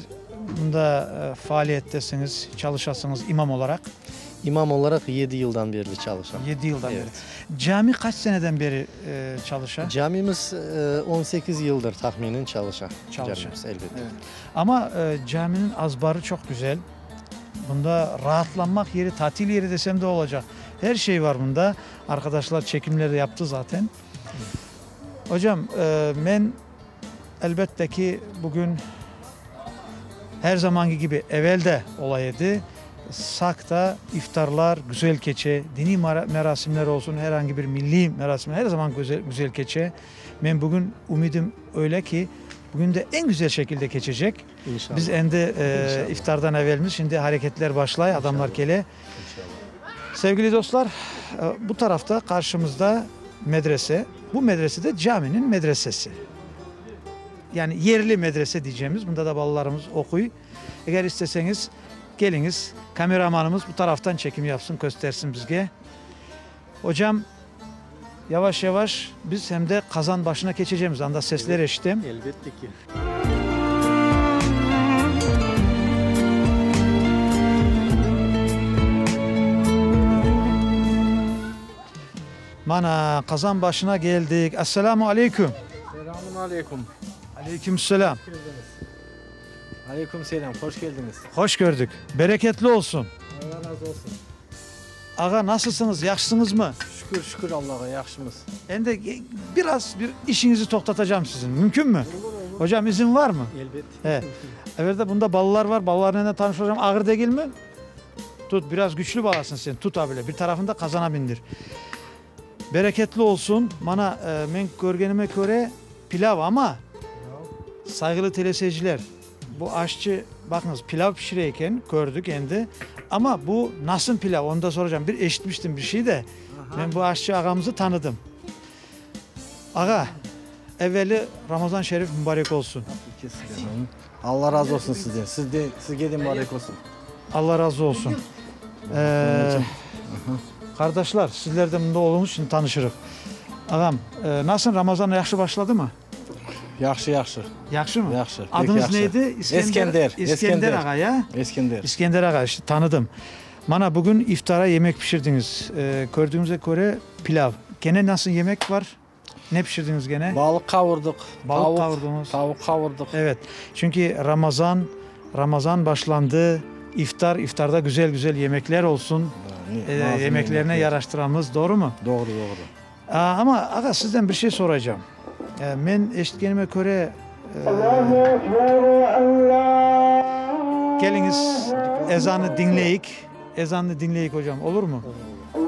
bunda faaliyettesiñiz, çalışasıñız imam olaraq? İmam olaraq yedi yıldan berli çalışam. Yedi yıldan beri. Cami qaç seneden beri çalışa? Camimiz 18 yıldır tahminen çalışa. Çalışa. Camimiz, elbette. Evet. Amma caminiñ azbarı çoq güzel. Bunda raatlanmaq yeri, tatil yeri desem de olacaq. Er şey var bunda. Arqadaşlar çekimler de yaptı zaten. Ocam, men elbette ki, bugün her zamanki kibi evel de ola edi, Saqta iftarlar güzel keçe, diniy merasimler olsun, her angi bir milliy merasimler her zaman güzel keçe. Men bugün ümidim öyle ki, bugün de eñ güzel şekilde keçecek. İnşallah. Biz endi iftardan evelmiz, şimdi hareketler başlay, adamlar kele. Sevgili dostlar, bu tarafta qarşımızda medrese, bu medrese de caminiñ medresesi. Yani yerli medrese diycemiz, bunda da balalarımız oquy. Eger isteseñiz, keliñiz, kameramanımız bu taraftan çekim yapsın, köstersin bizge. Ocam, yavaş-yavaş biz hem de qazan başına keçecemiz, anda sesler eşitem. Elbette ki. Mana, qazan başına keldik. Esselamu aleyküm. Selamun aleyküm. Aleyküm selâm. Hoş keldiñiz. Aleyküm selâm. Hoş keldiñiz. Hoş gördük. Bereketli olsun. Allah razı olsun. Ağa, nasılsıñız, yahşısıñızmı? Şükür, şükür Allağa, yahşımız. Endi biraz bir işiñizi toqtatacağım siziñ, mümkünmi? Olur, olur. Ocam, izin varmı? Elbet. E, evelde bunda balalar var, balalarnen de tanış olacağım. Ağır degilmi? Tut, biraz güçlü balasıñ sen, tut abile, bir tarafını da qazana mindir. Bereketli olsun. Mana, men körgenime köre, pilâv, amma, sayğılı teleseyirciler, bu aşçı, baqıñız, pilâv pişire eken, kördik endi, amma bu nasıl pilâv, onı da soracağım. Bir eşitmiştim bir şey de, men bu aşçı ağamızı tanıdım. Ağa, evveli Ramazan şerif mübarek olsun. Alla razı olsun sizden, sizde, sizge de mübarek olsun. Alla razı olsun. Qardaşlar, sizler de mında oluñız, şimdi tanışırıq. Ağam, nasıl, Ramazan yahşı başladımı? Yahşı, yahşı. Yahşımı? Yahşı, pek Adıñız yahşı. neydi? Eskender. İskender ağa, ya? Eskender. İskender ağa, işte, tanıdım. Mana, bugün iftara yemek pişirdiñiz. Kördüğümüze köre, pilâv. Kene nasıl yemek var? Ne pişirdiñiz gene? Balıq qavurdıq. Balıq qavurdıñız. Tavuq qavurdıq. Evet. Çünki Ramazan, Ramazan başlandı, iftar, iftarda güzel-güzel yemekler olsun, yemeklerine yaraştıramız, doğrumı? Doğru, doğru. Amma, ağa, sizden bir şey soraycam. Men eşitkenime köre, keliñiz, ezanı diñleyik. Ezannı diñleyik, ocam, olurmı?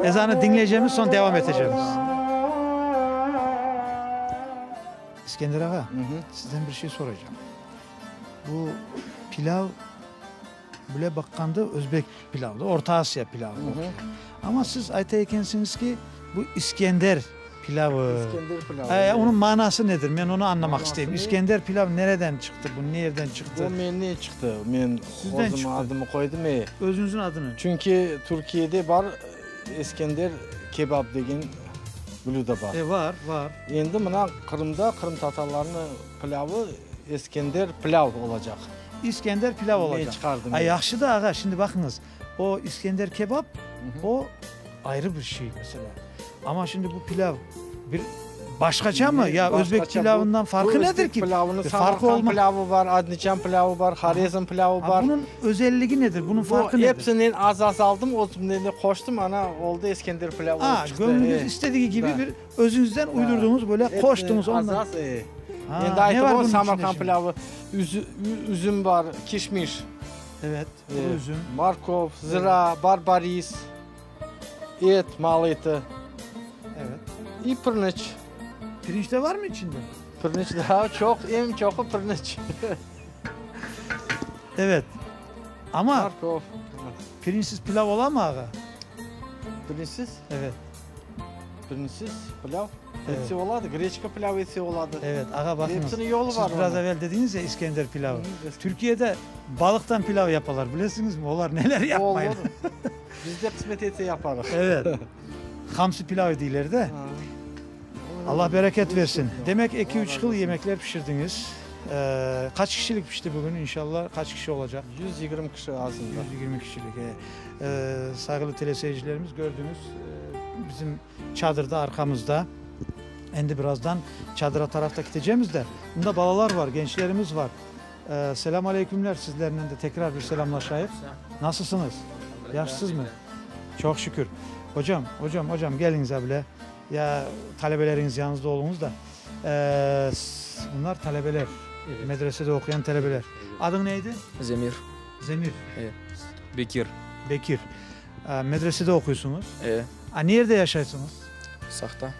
Ezannı diñleycemiz, soñ devam etecemiz. İskender ağa, sizden bir şey soracağım. Bu pilâv, bile baqqanda, özbek pilâvı, Orta Asiya pilâvı. Amma siz ayta ekensiñiz ki, bu İskender pilâvı. İskender pilâvı. Onıñ manası nedir? Men onı añlamaq isteyim. İskender pilâv nereden çıqtı? Bu ne yerden çıqtı? Bu menden çıqtı. Men Sizden özüm adımı qoydım. E. Özüñizniñ adını? Çünki Türkiyede bar İskender kebap degen. Blüda bar. E, var, var. Endi mına Qırımda qırımtatarlarnıñ pilâvı Eskender pilâv olacaq. İskender pilâv olacaq. Men çıqardım. A, yahşı da, ağa, şimdi baqıñız, o İskender kebap, o ayrı bir şey, meselâ. Amma şimdi bu pilâv bir başqaça mı? Ya özbek pilâvından farqı nedir ki? Özbek pilâvınıñ Samarqand pilâvı bar, Andijan pilâvı bar, Horezm pilâvı bar. Bunıñ özelligi nedir? Bunıñ farqı nedir? Hepsinden az-az aldım, özümden de qoştım, ana, oldı Eskender pilâvı olıp çıqtı. A, göñlüñiz istedigi kibi bir özüñizden uydurdıñız, böyle qoştıñız ondan. Az-az, e. Endi aytıp o Samarqand pilâvı, üzüm bar, kişmiş. Evet, quru üzüm. Morkov, zıra, barbaris. Et, mal eti. Evet. İ pirniç. Pirinç de varmı içinde? Pirniç daa çoq, eñ çoqu pirniç. Evet. Amma Markov. pirinçsiz pilâv olamı, ağa? Pirinçsiz? Evet. Pirinçsiz pilâv etse oladı, greçka pilâv etse oladı. Evet, ağa, baqıñız. Hepsiniñ yolu var Siz biraz evel dediñiz ya, İskender pilâvı. Türkiyede balıqtan pilâv yapalar, bilesiñizmi? Olar neler yapmaylar. Olur. Biz de qısmet etse yaparıq. Evet. Hamsi pilâv deyler de. Allah bereket versin. Demek, eki-üç hıl yemekler pişirdiñiz. Qaç kişilik pişti bugün, inşallah? Qaç kişi olacaq? 120 kişi azında. 120 kişilik, e. Sayğılı teleseyircilerimiz, gördüñiz, bizim çadırda arqamızda. Endi birazdan çadıra tarafta ketecemiz de. Mında balalar var, gençlerimiz var. Selâm aleykümler, sizlernen de tekrar bir selâmlaşayıq. Nasılsıñız? Yahşısızmı? Çoq şükür. Ocam, ocam, ocam, keliñiz abile. Ya talebeleriñiz yanıñızda oluñız da. Bunlar talebeler, medresede oquyan talebeler. Adıñ ne edi? Zemir. Zemir. E. Bekir. Bekir. Medresede oquysıñız? E. A nerde yaşaysıñız? Saqta.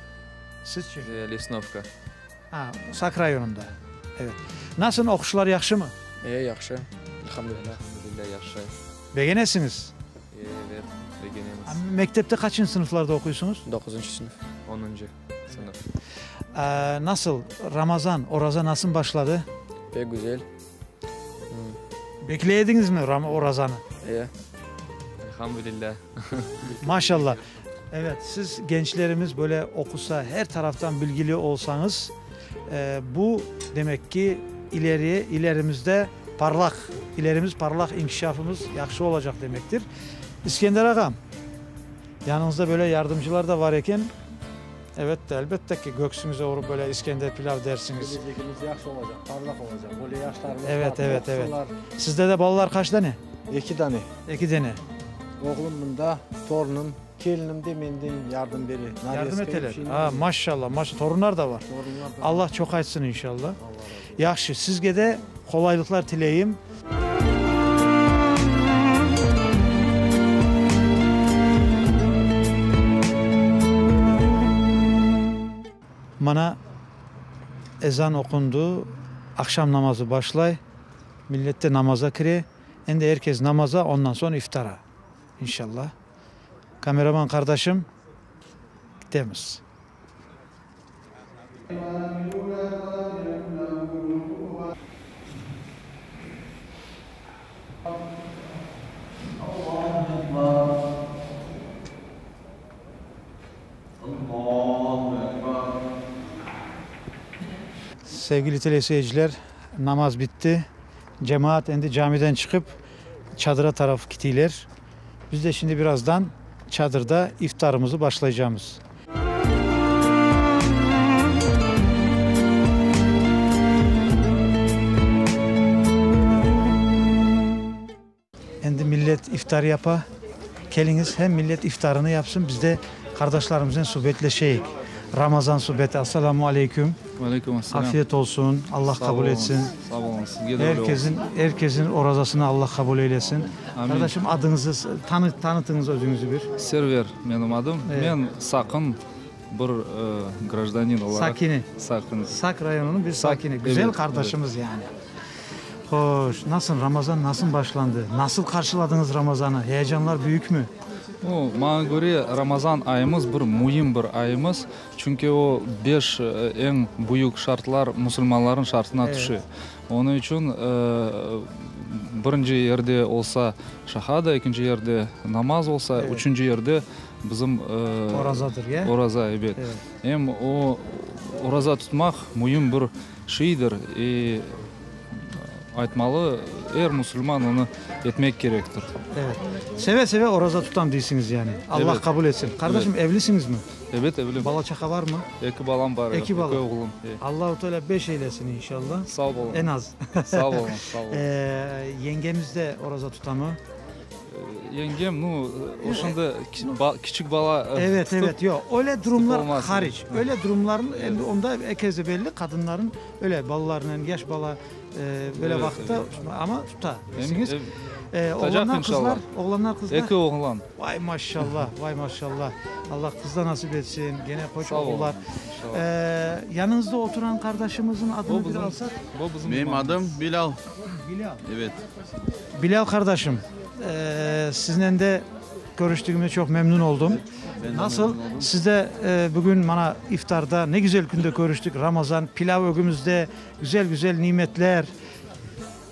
Sizçe? Lesnovka. A, Saq rayonında. Evet. Nasıl, oquşlar yahşımı? E, yahşı. Elhamdülilâ. Elhamdülilâ, yahşı. Begenesiñiz? E, evet, begenemiz. A, mektepte qaçıncı sınıflarda oquysıñız? Doquzıncı sınıf. Onuncı sınıf. A, nasıl, Ramazan, oraza nasıl başladı? Pek güzel. Bekley ediñizmi orazanı? E. Elhamdülilâ. Maşallah. Evet, siz gençlerimiz böyle oqusa, her taraftan bilgili olsañız, bu, demek ki, ileriye, ilerimizde parlaq, ilerimiz parlaq, inkişafımız yahşı olacaq demektir. İskender ağam, yanıñızda böyle yardımcılar da var eken, evet, elbette ki, köksüñize urıp böyle İskender pilâv dersiñiz. Kelecegimiz yahşı olacaq, parlaq olacaq, böyle yaşlarımız var, oqusınlar. Evet, evet, evet. Sizde de balalar qaç dane? Eki dane. Eki dane. Oğlum mında, torunım, kelinim de menden yardım bere. Yardım eteler. A, maşallah, maşallah, torunlar da var. Torunlar da var. Allah çoqaytsın inşallah. Allah razı olsun. Yahşı, sizge de qolaylıqlar tileyim. Mana, ezan oqundı, aqşam namazı başlay, millet de namaza kire. Endi er kes namaza, ondan soñ iftara, inşallah. Kameraman qardaşım, kitemiz. Sevgili teleseyirciler, namaz bitti. Cemaat endi camiden çıqıp, çadıra taraf kitiyler. Biz de şimdi birazdan çadırda iftarımızı başlaycamız. Endi millet iftar yapa. Keliñiz, hem millet iftarını yapsın, biz de qardaşlarımıznen subetleşeyik. Ramazan subeti. Assalamu aleyküm. Aleyküm asselam. Afiyet olsun. Allah qabul etsin. Sağ oluñız. Sizge de öyle olsun. Erkesin, erkesin orazasını Allah qabul eylesin. Amin. Qardaşım, adıñızı tanı, tanıtıñız özüñizi bir. Server menim adım. Men Saqın bir grajdanin olaraq. Sakini. Sakini. Sak rayonınıñ bir sakini. Güzel qardaşımız yani. Hoş, nasıl Ramazan nasıl başlandı? Nasıl qarşıladıñız Ramazanı? Heyecanlar büyükmü? Nu, maña köre, Ramazan ayımız bir müim bir ayımız, çünki o beş eñ büyük şartlar musulmanlarnıñ şartına tüşe. Onıñ içün birinci yerde olsa şahada, ekinci yerde namaz olsa, üçünci yerde bizim Orazadır, ya? Oraza, ebet. Em o oraza tutmaq müim bir şeydir. İ aytmalı, er musulman onı etmek kerektir. Evet. Seve-seve oraza tutam deysiñiz yani. Allah qabul etsin. Qardaşım, evlisiñizmi? Ebet, evlim. Bala-çaqa barmı? Eki balam bar, Eki bala. Eki oğlum. Allahu Teala beş eylesin inşallah. Sağ boluñ. En az. Sağ boluñ, sağ boluñ. Yengemiz de oraza tutamı? Yengem, nu, o şimdi kiçik bala Evet, evet, yoq, öyle durumlar haric, öyle durumların, endi onda er kese belli, qadınların öyle balalarnen, yaş bala böyle vaqıtta, amma tuta, bilesiñiz. Oğlanlar, qızlar, oğlanlar, qızlar? Eki oğlan. Vay maşallah, vay maşallah, Allah qız da nasip etsin, gene qoç oğullar. Yanıñızda oturan qardaşımıznıñ adını bir alsaq? Menim adım Bilâl. Bilâl. Evet. Bilâl qardaşım, siznen de körüştügime çoq memnün oldum. Nasıl, siz de bugün mana iftarda ne güzel künde körüştik, Ramazan, pilâv ögümizde, güzel-güzel nimetler.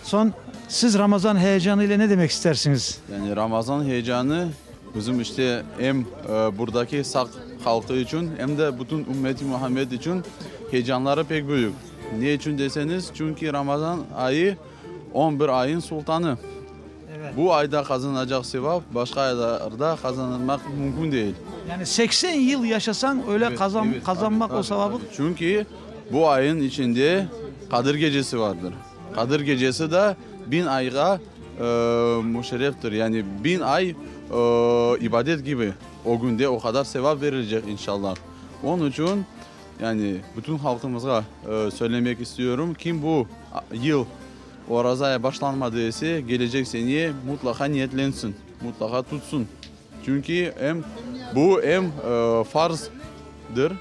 Soñ, siz Ramazan heyecanı ile ne demek istersiñiz? Yani Ramazan heyecanı bizim işte em buradaki Saq halqı içün, em de bütün ümmeti Muhammed içün heyecanları pek büyük. Ne içün deseñiz, çünki Ramazan ayı on bir ayın sultanı. Bu ayda qazanacaq sevap başqa aylarda qazanılmaq mümkün değil. Yani 80 yıl yaşasañ, öyle qazanmaq o sevabı. Çünki bu ayın içinde Qadir gecesi vardır. Qadir gecesi de biñ ayğa müşerreftir, yani biñ ay ibadet kibi o künde o qadar sevap verilecek inşallah. Onıñ içün yani bütün halqımızğa söylemek istiyorum, kim bu yıl orazaya başlanmadı ise, gelecek seneye mutlaqa niyetlensin, mutlaqa tutsun. Çünki em bu em farzdır,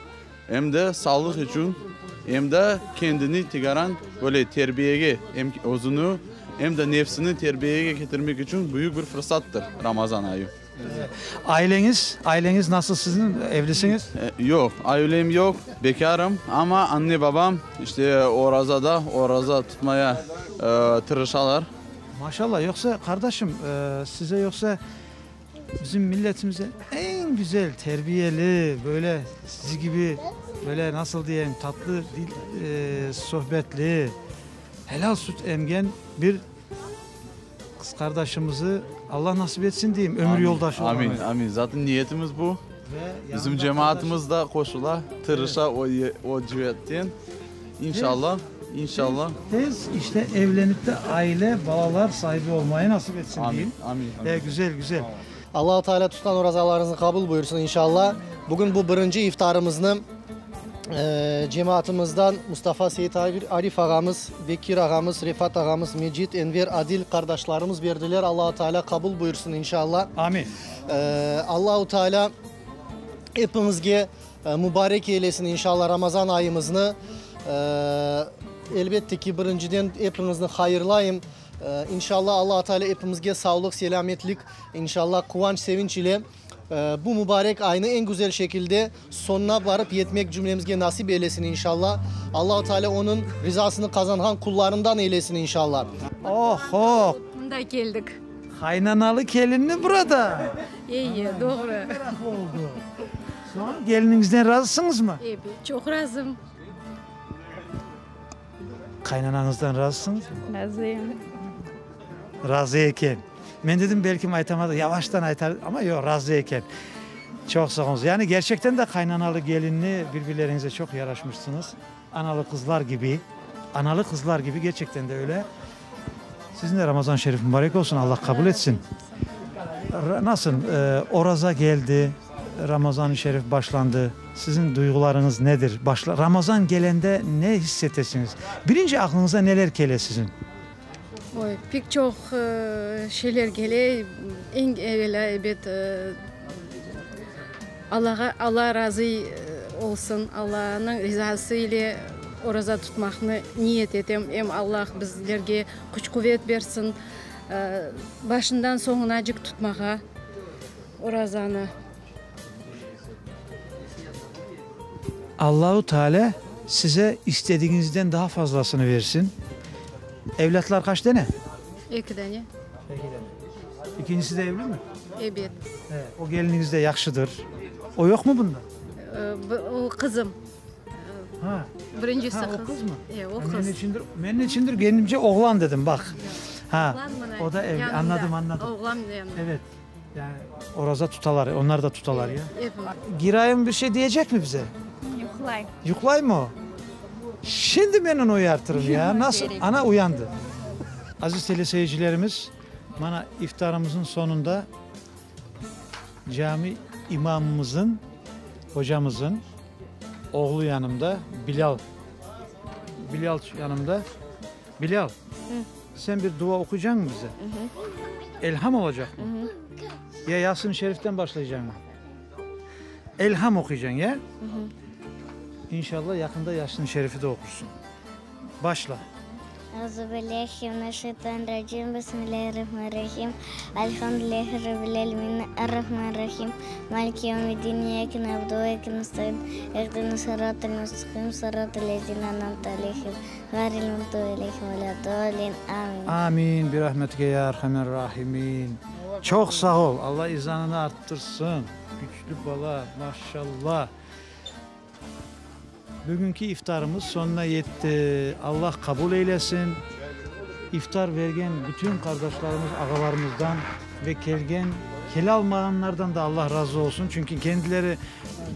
em de sağlıq içün, em de kendini tikaran böyle terbiyege, em özüni, em de nefsini terbiyege ketirmek içün büyük bir fırsattır Ramazan ayı. Aileñiz, aileñiz nasıl sizniñ, evlisiñiz? Yoq, ailem yoq, bekârım, amma anne-babam işte orazada, oraza tutmaya tırışalar. Maşallah, yoqsa, qardaşım, size yoqsa bizim milletimizde eñ güzel terbiyeli, böyle sizi kibi, böyle nasıl diyeyim, tatlı dil, sohbetli, helal süt emgen bir Qız qardaşımızı Alla nasip etsin deyim, ömür yoldaşı olaraq. Amin, amin. Zaten niyetimiz bu. Bizim cemaatımız da qoşula, tırışa o civetten. İnşallah, inşallah. Tez işte evlenip de aile, balalar saibi olmayı nasip etsin deyim. Amin, amin. Güzel, güzel. Allahu Teala tutqan orazalarıñıznı qabul buyursın inşallah. Bugün bu birinci iftarımıznı Cemaatımızdan Mustafa Seyit Arif ağamız, Bekir ağamız, Refat ağamız, Mecit, Enver, Adil qardaşlarımız berdiler. Allahu Teala qabul buyursın inşallah. Amin. Allahu Teala epimizge mubarek eylesin inşallah Ramazan ayımıznı. Elbette ki, birinciden epiñizni hayırlayım. İnşallah Allahu Teala epimizge sağlıq, selâmetlik, inşallah quvanç, sevinç ile Bu mübarek aynı eñ güzel şekilde soñuna barıp yetmek cümlemizge nasip eylesin inşallah. Allahu Teala onıñ rizasını qazanğan qullarından eylesin inşallah. Oho! Mında keldik. Qaynanalı kelinni burada. Eyi, doğru. Meraqlı oldu. Soñ, geliniñizden razısıñızmı? Ebet, çoq razım. Qaynanañızdan razısıñızmı? Razıyım. Razı eken. Men dedim, belkim aytamadı, yavaştan aytar, amma yoq, razı eken. Çoq sağ oluñız. Yani kerçekten de qaynanalı kelinni bir-birleriñize çoq yaraşmışsıñız. Analı qızlar kibi, analı qızlar kibi kerçekten de öyle. Siziñ de Ramazan şerif mubarek olsun, Allah qabul etsin. Nasıl, oraza keldi, Ramazan-ı şerif başlandı, siziñ duyğularıñız nedir? Başla, Ramazan kelende ne hiss etesiñiz? Birinci aqlıñıza neler kele siziñ? Oy, pek çoq şeyler kele. Eñ evelâ, ebet, Allağa, Alla razı olsun, Allanıñ rizası ile oraza tutmaqnı niyet etem. Em Alla bizlerge küç-quvet bersin, başından soñunacıq tutmağa. orazanı. Allahu Teala size istedigiñizden daha fazlasını versin. Evlâtlar qaç dene? Eki dane. Eki dane. İkincisi de evli mi? Ebet. He, o geliniñiz de yahşıdır. O yoqmı bunda? O qızım. Ha. Birincisi Ha, o qız. qız mı? E, o Men qız. içindir, men içindir kendimce oğlan dedim, baq. Ha, Oğlan mına o da evli. yanımda. Anladım, anladım. Oğlan yanımda. Evet. Yani oraza tutalar, onlar da tutalar ya. Epimiz. Girayım bir şey diyecek mi bize? Yuqlay. Yuqlay mı o? Şimdi men onı uyartırım ya. Nasıl? Ana uyandı. Aziz teleseyircilerimiz, mana iftarımızın sonunda cami imamımızın, hocamızın oğlu yanımda, Bilâl. Bilâl yanımda. Bilâl, sen bir dua oquycañmı bize? Elham olacaqmı? Ya Yasin-i Şeriften başlaycañmı? Elham oquycañ, ya? İnşallah yaqında Yasin-i Şerifi de oqursıñ. Başla. Euzubillahi mineşşeytanirracim, Bismillahirrahmanirrahim, Elhamdülillahi Rabbil alemin, Errahmanirrahim, Maliki yevmiddin, İyyake na'budu ve iyyake nestaîn, İhdina sıratal mustaqim, sıratal lezîne en'amte aleyhim, ğayril mağdubi aleyhim ve le'd-dâllin. Amin. Amin, birahmetike ya erhamer rahimin. Çoq sağ ol, Alla izanını arttırsın, küçlü bala, maşallah. Bugünki iftarımız soñuna yetti. Allah qabul eylesin. İftar vergen bütün qardaşlarımız, ağalarımızdan ve kelgen, kelalmağanlardan da Allah razı olsun. Çünki kendileri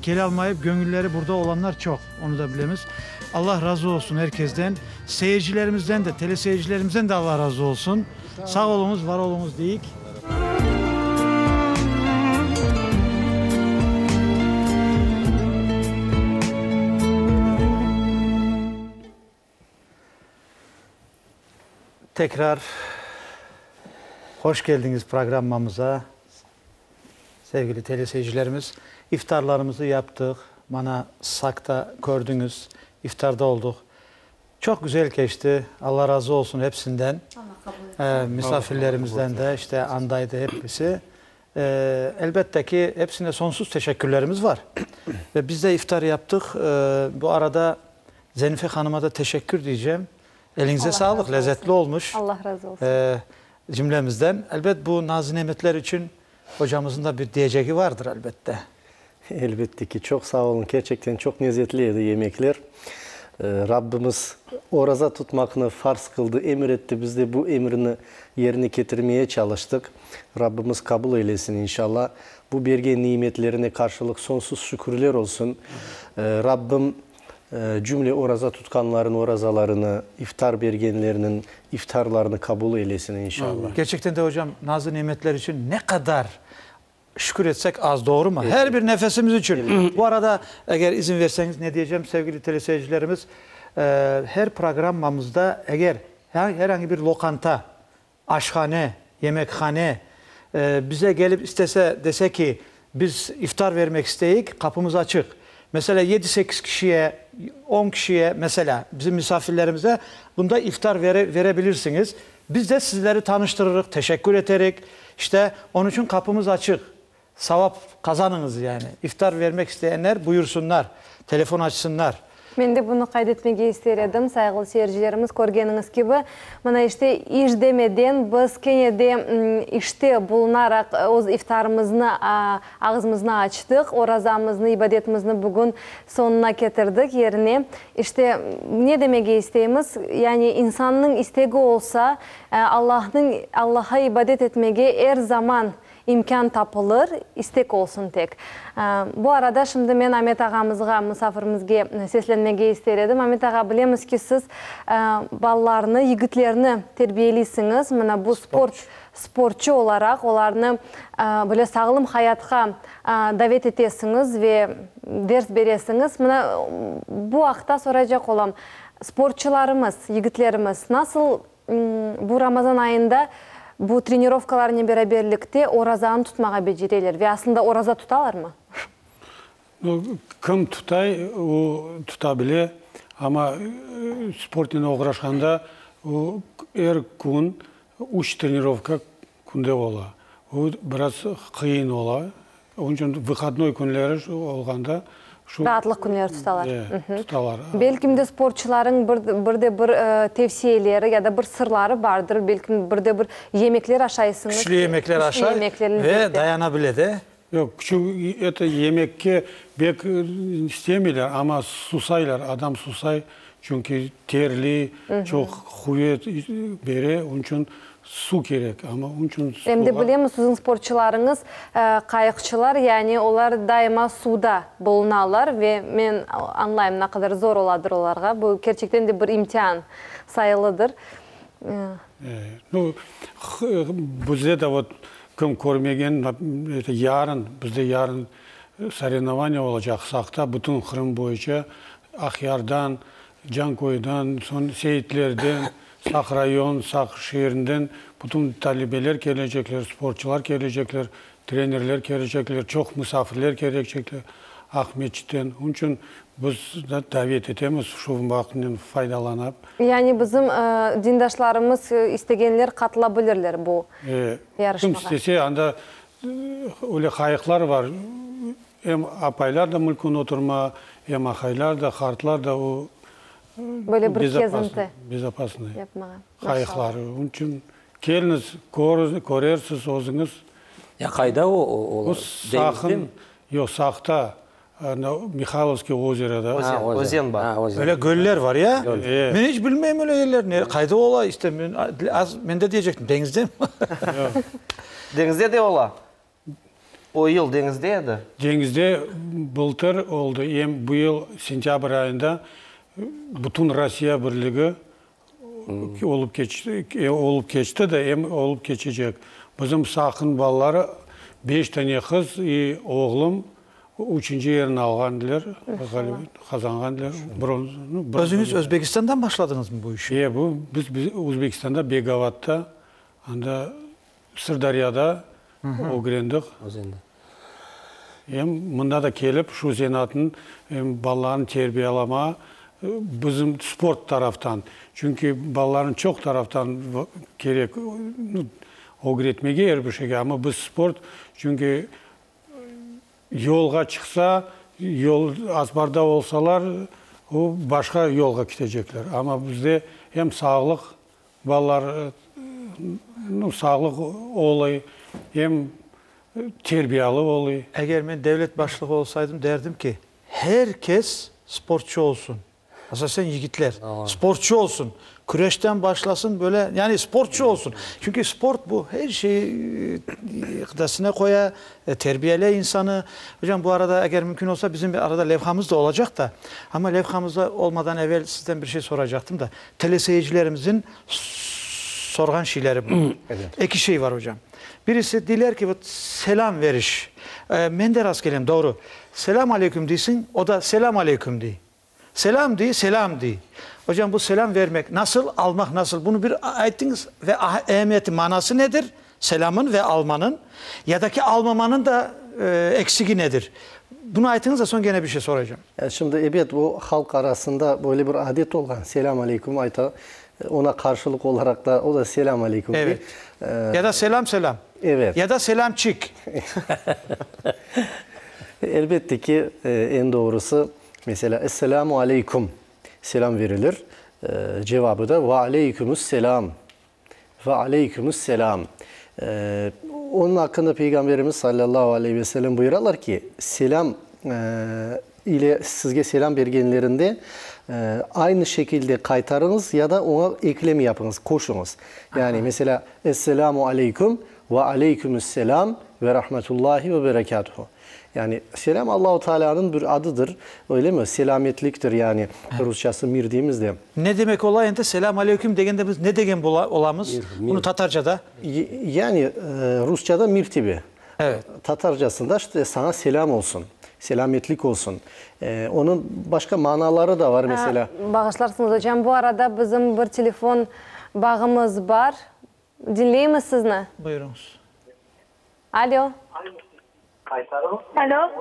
kelalmayıp, göñülleri burada olanlar çoq, onı da bilemiz. Allah razı olsun er kesden. Seyircilerimizden de, teleseyircilerimizden de Allah razı olsun. Sağ oluñız, var oluñız deyik. Tekrar hoş keldiñiz programmamıza, sevgili teleseyircilerimiz. İftarlarımızı yaptıq, mana Saqta kördiñiz, iftarda olduq. Çoq güzel keçti, Alla razı olsun hepsinden, misafirlerimizden de, işte andaydı hepisi. Elbette ki, hepsine sonsuz teşekkürlerimiz var. Ve biz de iftar yaptıq. Bu arada Zenife hanıma da teşekkür diycem. Eliñize sağlıq, lezetli olmuş. Allah razı olsun. Cümlemizden. Elbet, bu nazı-nimetler içün hocamızın da bir diyecegi vardır, elbette. Elbette ki, çoq sağ olun, kerçekten çoq lezetli edi yemekler. Rabbimiz oraza tutmaqnı farz qıldı, emir etti, biz de bu emrini yerine ketirmeye çalıştıq. Rabbimiz qabul eylesin, inşallah. Bu bergen nimetlerine qarşılıq soñsuz şükürler olsun. Rabbim cümle oraza tutqanların orazalarını, iftar bergenlerniñ iftarlarını qabul eylesin, inşallah. Kerçekten de, ocam, nazı-nimetler içün ne qadar Şükür etsek az, doğrumı? Her bir nefesimiz içün. Bu arada, eger izin verseñiz, ne diyecem, sevgili teleseyircilerimiz, her programmamızda eger herhangi bir lokanta, aşhane, yemekhane bize gelip istese, dese ki, biz iftar vermek isteyik, qapımız açıq. Meselâ, yedi-sekiz kişiye, on kişiye, meselâ, bizim misafirlerimize bunda iftar vere verebilirsiñiz. Biz de sizleri tanıştırırıq, teşekkür eterik. İşte, onıñ içün qapımız açıq. Savap qazanıñız yani. İftar vermek isteyenler buyursınlar, telefon açsınlar. Men de bunı qayd etmege ister edim, sayğılı seyircilerimiz, körgeniñiz kibi, mına işte iş demeden biz kene de işte bulunaraq öz iftarımıznı, ağzımıznı açtıq, orazamıznı, ibadetimizni bugün soñuna ketirdik, yerine. İşte, ne demege isteymiz, yani insannıñ istegi olsa, Allahnıñ, Allaha ibadet etmege er zaman imkân tapılır, istek olsun tek. Bu arada şimdi men Amet ağamızğa, musafirimizge seslenmege ister edim. Amet ağa, bilemiz ki, siz balalarnı, yigitlerni terbiyeliysiñiz, mına bu sport, sportçu olaraq olarnı böyle sağlam hayatqa davet etesiñiz ve ders beresiñiz. Mına bu aqta soraycaq olam. Sportçularımız, yigitlerimiz nasıl bu Ramazan ayında bu trenirovkalarnen beraberlikte orazanı tutmağa becereler ve aslında oraza tutalarmı? Kim tutay, o tuta bile, amma sportnen oğraşqanda o er kün üç trenirovka künde ola. O biraz qıyın ola. Onıñ içün vıhodnoy künleri şu olğanda şu. Raatlıq künleri tutalar. E, tutalar. Belkim de sportçularıñ bir, bir de bir tevsiyeleri ya da bir sırları bardır. Belkim bir de bir yemekler aşaysıñız. Küçlü yemekler aşay ve dayana bile de. Yoq, küçük, eto, yemekke bek istemeyler, amma susaylar, adam susay, çünki terli, çoq quvet bere, onıñ içün suv kerek, amma onıñ içün suvğa. Em de bilemiz, siziñ sportçularıñız qayıqçılar, yani olar daima suvda bulunalar ve men añlayım, ne qadar zor oladır olarğa, bu kerçekten de bir imtian sayılıdır. Nu, bizde de vot, kim körmegen, yarın, bizde yarın sorevnovaniya olacaq Saqta, bütün Qırım boyunca, Aqyardan, Canköyden, soñ Seyitlerden, Saq rayon, Saq şeerinden bütün talebeler kelecekler, sportçılar kelecekler, trenerler kelecekler, çoq musafirler kelecekler Aqmeçitten. Onıñ içün biz davet etemiz, şu vaqıtnen faydalanıp. Yani bizim dindaşlarımız istegenler qatıla bilirler bu yarışmağa. Kim istese, anda öyle qayıqlar var, em apaylar da mümkün oturma, em ahaylar da, qartlar da o Böyle bir kezinti bezopasnıy qayıqlar. Onıñ içün keliñiz, körersiz özüñiz. Ya qayda o olar? Deñizdemi? Yoq, Saqta. Mihaylovskiy ozeroda. Özen bar. Öyle göller var ya? Men iç bilmeyim öyle yerlerni. Qayda ola işte, men az, men de diyecektim, deñizde mi? Deñizde de ola. O yıl deñizde edi. Deñizde bıltır oldı, em bu yıl sentâbr ayında bütün Rossiya birligi olıp keçti, olıp keçti de, em olıp keçecek. Bizim Saqın balaları, beş tane qız i oğlum üçünci yerini alğan ediler, qazanğan ediler, bronza. Özüñiz Özbekistandan başladıñızmı bu işi? E, bu, biz Özbekistanda, Begovatda, anda Sırdaryada ögrendik. Özende. Em mında da kelip şu zenaatnı em balalarnı terbiyalama, bizim sport taraftan, çünki balalarnı çoq taraftan kerek ögretmege er bir şeyge, amma biz sport, çünki yolğa çıqsa, yol azbarda olsalar, o başqa yolğa ketecekler. Amma bizde em sağlıq Balalar sağlıq olay, em terbiyalı olay. Eger men devlet başlığı olsaydım, derdim ki, her kes sportçu olsun, asasen yigitler, sportçu olsun, küreşten başlasın, böyle, yani sportçu olsun. Çünki sport bu her şeyi qıdasına qoya, terbiyeley insanı. Hocam, bu arada, eger mümkün olsa, bizim bir arada levhamız da olacaq da, amma levhamızda olmadan evel sizden bir şey soracaqtım da. Teleseyircilerimizin sorğan şeyleri bu. Eki şey var, ocam. Birisi, deyler ki, vot, selâm veriş. Men de rast kelem, doğru. Selâm aleyküm deysiñ, o da selâm aleyküm dey. Selâm dey, selâm dey. Ocam, bu selâm vermek nasıl, almaq nasıl? Bunı bir ayttıñız ve ehemmiyeti, manası nedir selâmın ve almanıñ, ya da ki almamanıñ da eksigi nedir? Bunı aytıñız da soñ gene bir şey soracam. Şimdi, ebet, bu halq arasında böyle bir adet olğan, selâm aleyküm ayta, ona qarşılıq olaraq da o da selâm aleyküm dey. Evet. Ya da selâm selâm. Evet. Ya da selâmçik. Elbette ki, eñ doğrusı, meselâ, Esselâmu aleyküm, selâm verilir, cevabı da ve aleykümüs selâm. Ve aleykümüs selâm. Onıñ aqqında Peyğamberimiz salâllahu aleyhi ve sellem buyuralar ki, selâm ile sizge selâm bergenlerinde aynı şekilde qaytarıñız ya da oña eklem yapıñız, qoşuñız. Yani, meselâ, Esselâmu aleyküm ve aleykümüs selâm ve rahmetullahi ve berekâtuhu. Yani, selâm Allahu Tealânıñ bir adıdır, öylemi? Selâmetliktir, yani, rusçası mir deymiz de. Ne demek ola endi, selâm aleyküm degende biz ne degen olamız? Bunı tatarcada. Yani, rusçada mir tebe. Evet. Tatarcasında işte saña selâm olsun, selâmetlik olsun. Onıñ başqa manaları da var, meselâ. Bağışlarsıñız, ocam, bu arada bizim bir telefon bağımız bar. Diñleymiz sizni. Buyurıñız. Alo. Alo.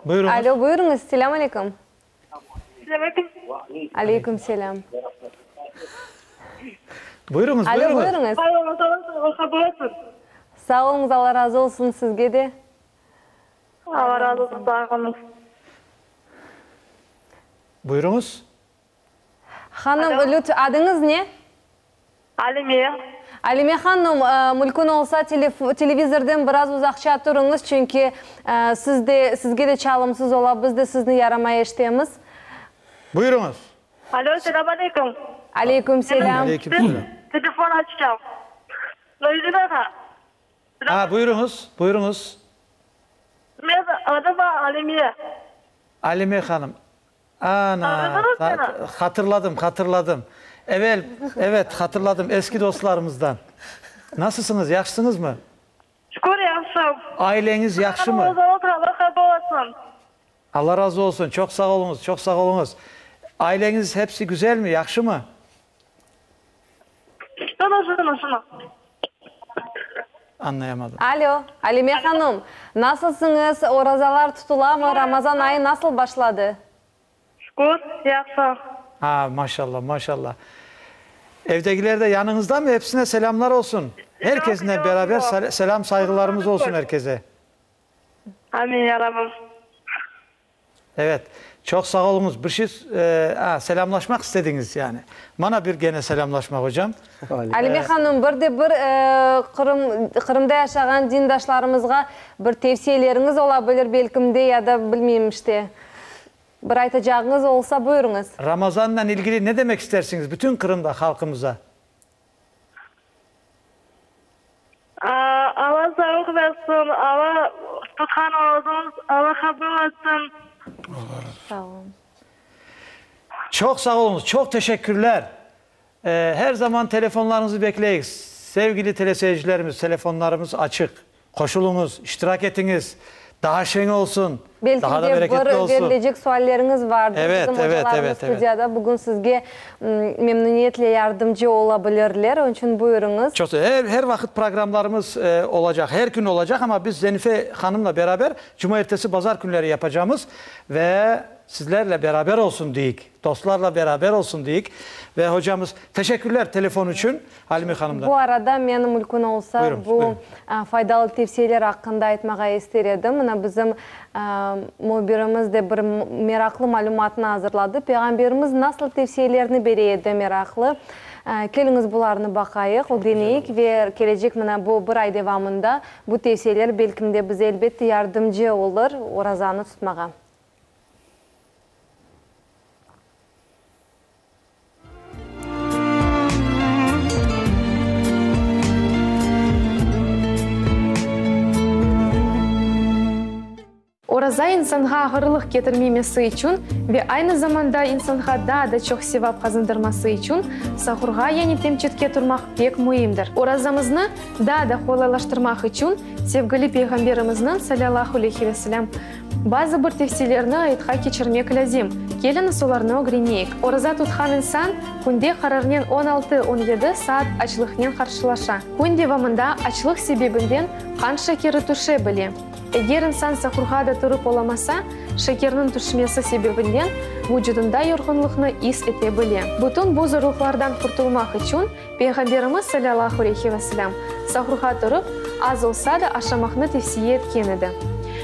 Buyurıñız. Alo, buyurıñız, selâm aleyküm. Selâm aleyküm. Aleyküm selâm. Buyurıñız, Alo, buyurıñız. buyurıñız. Sağ olun, sağ olsun. Sağ oluñız, Alla razı olsun sizge de. Alla razı olsun, sağ oluñız. Buyurıñız. Hanım, lütf, adıñız ne? Alime. Alime hanım, mülkün olsa televizordan biraz uzaqça turıñız, çünki siz de, sizge de çalımsız ola, biz de sizni yaramay eşitemiz. Buyurıñız. Alo, selâm aleyküm. Aleyküm selâm. Aleyküm selâm. Telefon açacağım. Nuriddin ağa. Ha, buyurıñız, buyurıñız. Men adım Alime. Alime hanım. Ana, hatırladım, hatırladım. Evel, evet, hatırladım, eski dostlarımızdan. Nasılsıñız, yahşısıñızmı? Şükür, yahşım. Aileñiz yahşımı? Allah qabul etsin. Allah razı olsun, çoq sağ oluñız, çoq sağ oluñız. Aileñiz hepsi güzelmi, yahşımı? Şunı, şunı, şunı. Añlayamadım. Alo, Alime hanım, nasılsıñız, orazalar tutulamı, Ramazan ayı nasıl başladı? Şükür, yahşı. A, maşallah, maşallah. Evdekiler de yanıñızdamı? Hepsine selâmlar olsun. Herkesnen beraber selâm sayğılarımız olsun herkese. Amin, ya Rabbim. Evet, çoq sağ oluñız. Bir şey, a, selâmlaşmaq istediñiz yani. Mana bir gene selâmlaşmaq, ocam. Alime hanım, bir de bir Qırım, Qırımda yaşağan dindaşlarımızğa bir tevsiyeleriñiz ola bilir belkim de, ya da bilmeyim işte, bir aytacağıñız olsa buyurıñız. Ramazannen ilgili ne demek istersiñiz bütün Qırımda halqımıza? Alla sağlıq bersin, Alla tutqan orazamız Alla qabul etsin. Sağ olun. Çoq sağ oluñız, çoq teşekkürler. Her zaman telefonlarıñızı bekleyik. Sevgili teleseyircilerimiz, telefonlarımız açıq. Qoşulıñız, iştirak etiñiz, daa şeñ olsun, Belki daha da de bereketli bir olsun. verilecek sualleriñiz vardır. Evet, Bizim evet, ocalarımız evet, evet. studiyada bugün sizge memnüniyetle yardımcı ola bilirler. Onıñ içün buyurıñız. Çoq sağ Her, her vaqıt programlarımız olacaq, her kün olacaq, amma biz Zenife hanımla beraber cumaertesi, bazar künleri yapacamız ve sizlerle beraber olsun deyik, dostlarla beraber olsun deyik. Ve hocamız, teşekkürler telefon içün. Alime hanımdan. Bu arada men mülkün olsa Buyurıñız, bu buyurıñ. faydalı tevsiyeler aqqında aytmağa ister edim. Mına bizim mühbirimiz de bir meraqlı malümatnı azırladı. Peyğamberimiz nasıl tevsiyelerni bere edi meraqlı. Keliñiz bularnı baqayıq, ögreneyik ve kelecek mına bu bir ay devamında bu tevsiyeler belkim de bize elbette yardımcı olur orazanı tutmağa. Oraza insanğa ağırlıq ketirmemesi içün ve aynı zamanda insanğa daa da çoq sevap qazandırması içün sahurğa yani temçitke turmaq pek müimdir. Orazamıznı daa da qolaylaştırmaq içün sevgili Peyğamberimizniñ, salâlâhu aleyhi ve selâm, Bazı bir tevsiyelerni ayatqa keçirmek lâzim. Keliñiz olarnı ögreneyik. Oraza tutqan insan künde qararnen on altı, on yedi saat açlıqnen qarşılaşa. Kün devamında açlıq sebebinden qan şekeri tüşe bile. Eger insan sahurğa da turıp olamasa, şekerniñ tüşmesi sebebinden vucudında yorğunlıqnı is ete bile. Bütün bu zorluqlardan qurtulmaq içün Peyğamberimiz salâlâhu aleyhi ve selâm sahurğa turıp, az olsa da aşamaqnı tevsiye etken edi.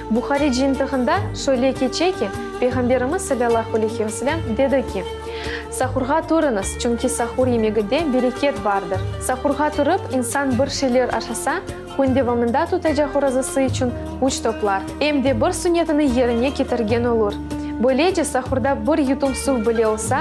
Buhari cıyıntığında şöyle keçe ki, Peyğamberimiz salâlâhu aleyhi ve selâm dedi ki, Sahurğa turıñız, çünki sahur yemeginde bereket bardır. Sahurğa turıp, insan bir şeyler aşasa, kün devamında tutacaq orazası içün küç toplar, em de bir sünnetini yerine ketirgen olur. Böylece, sahurda bir yutum suv bile olsa,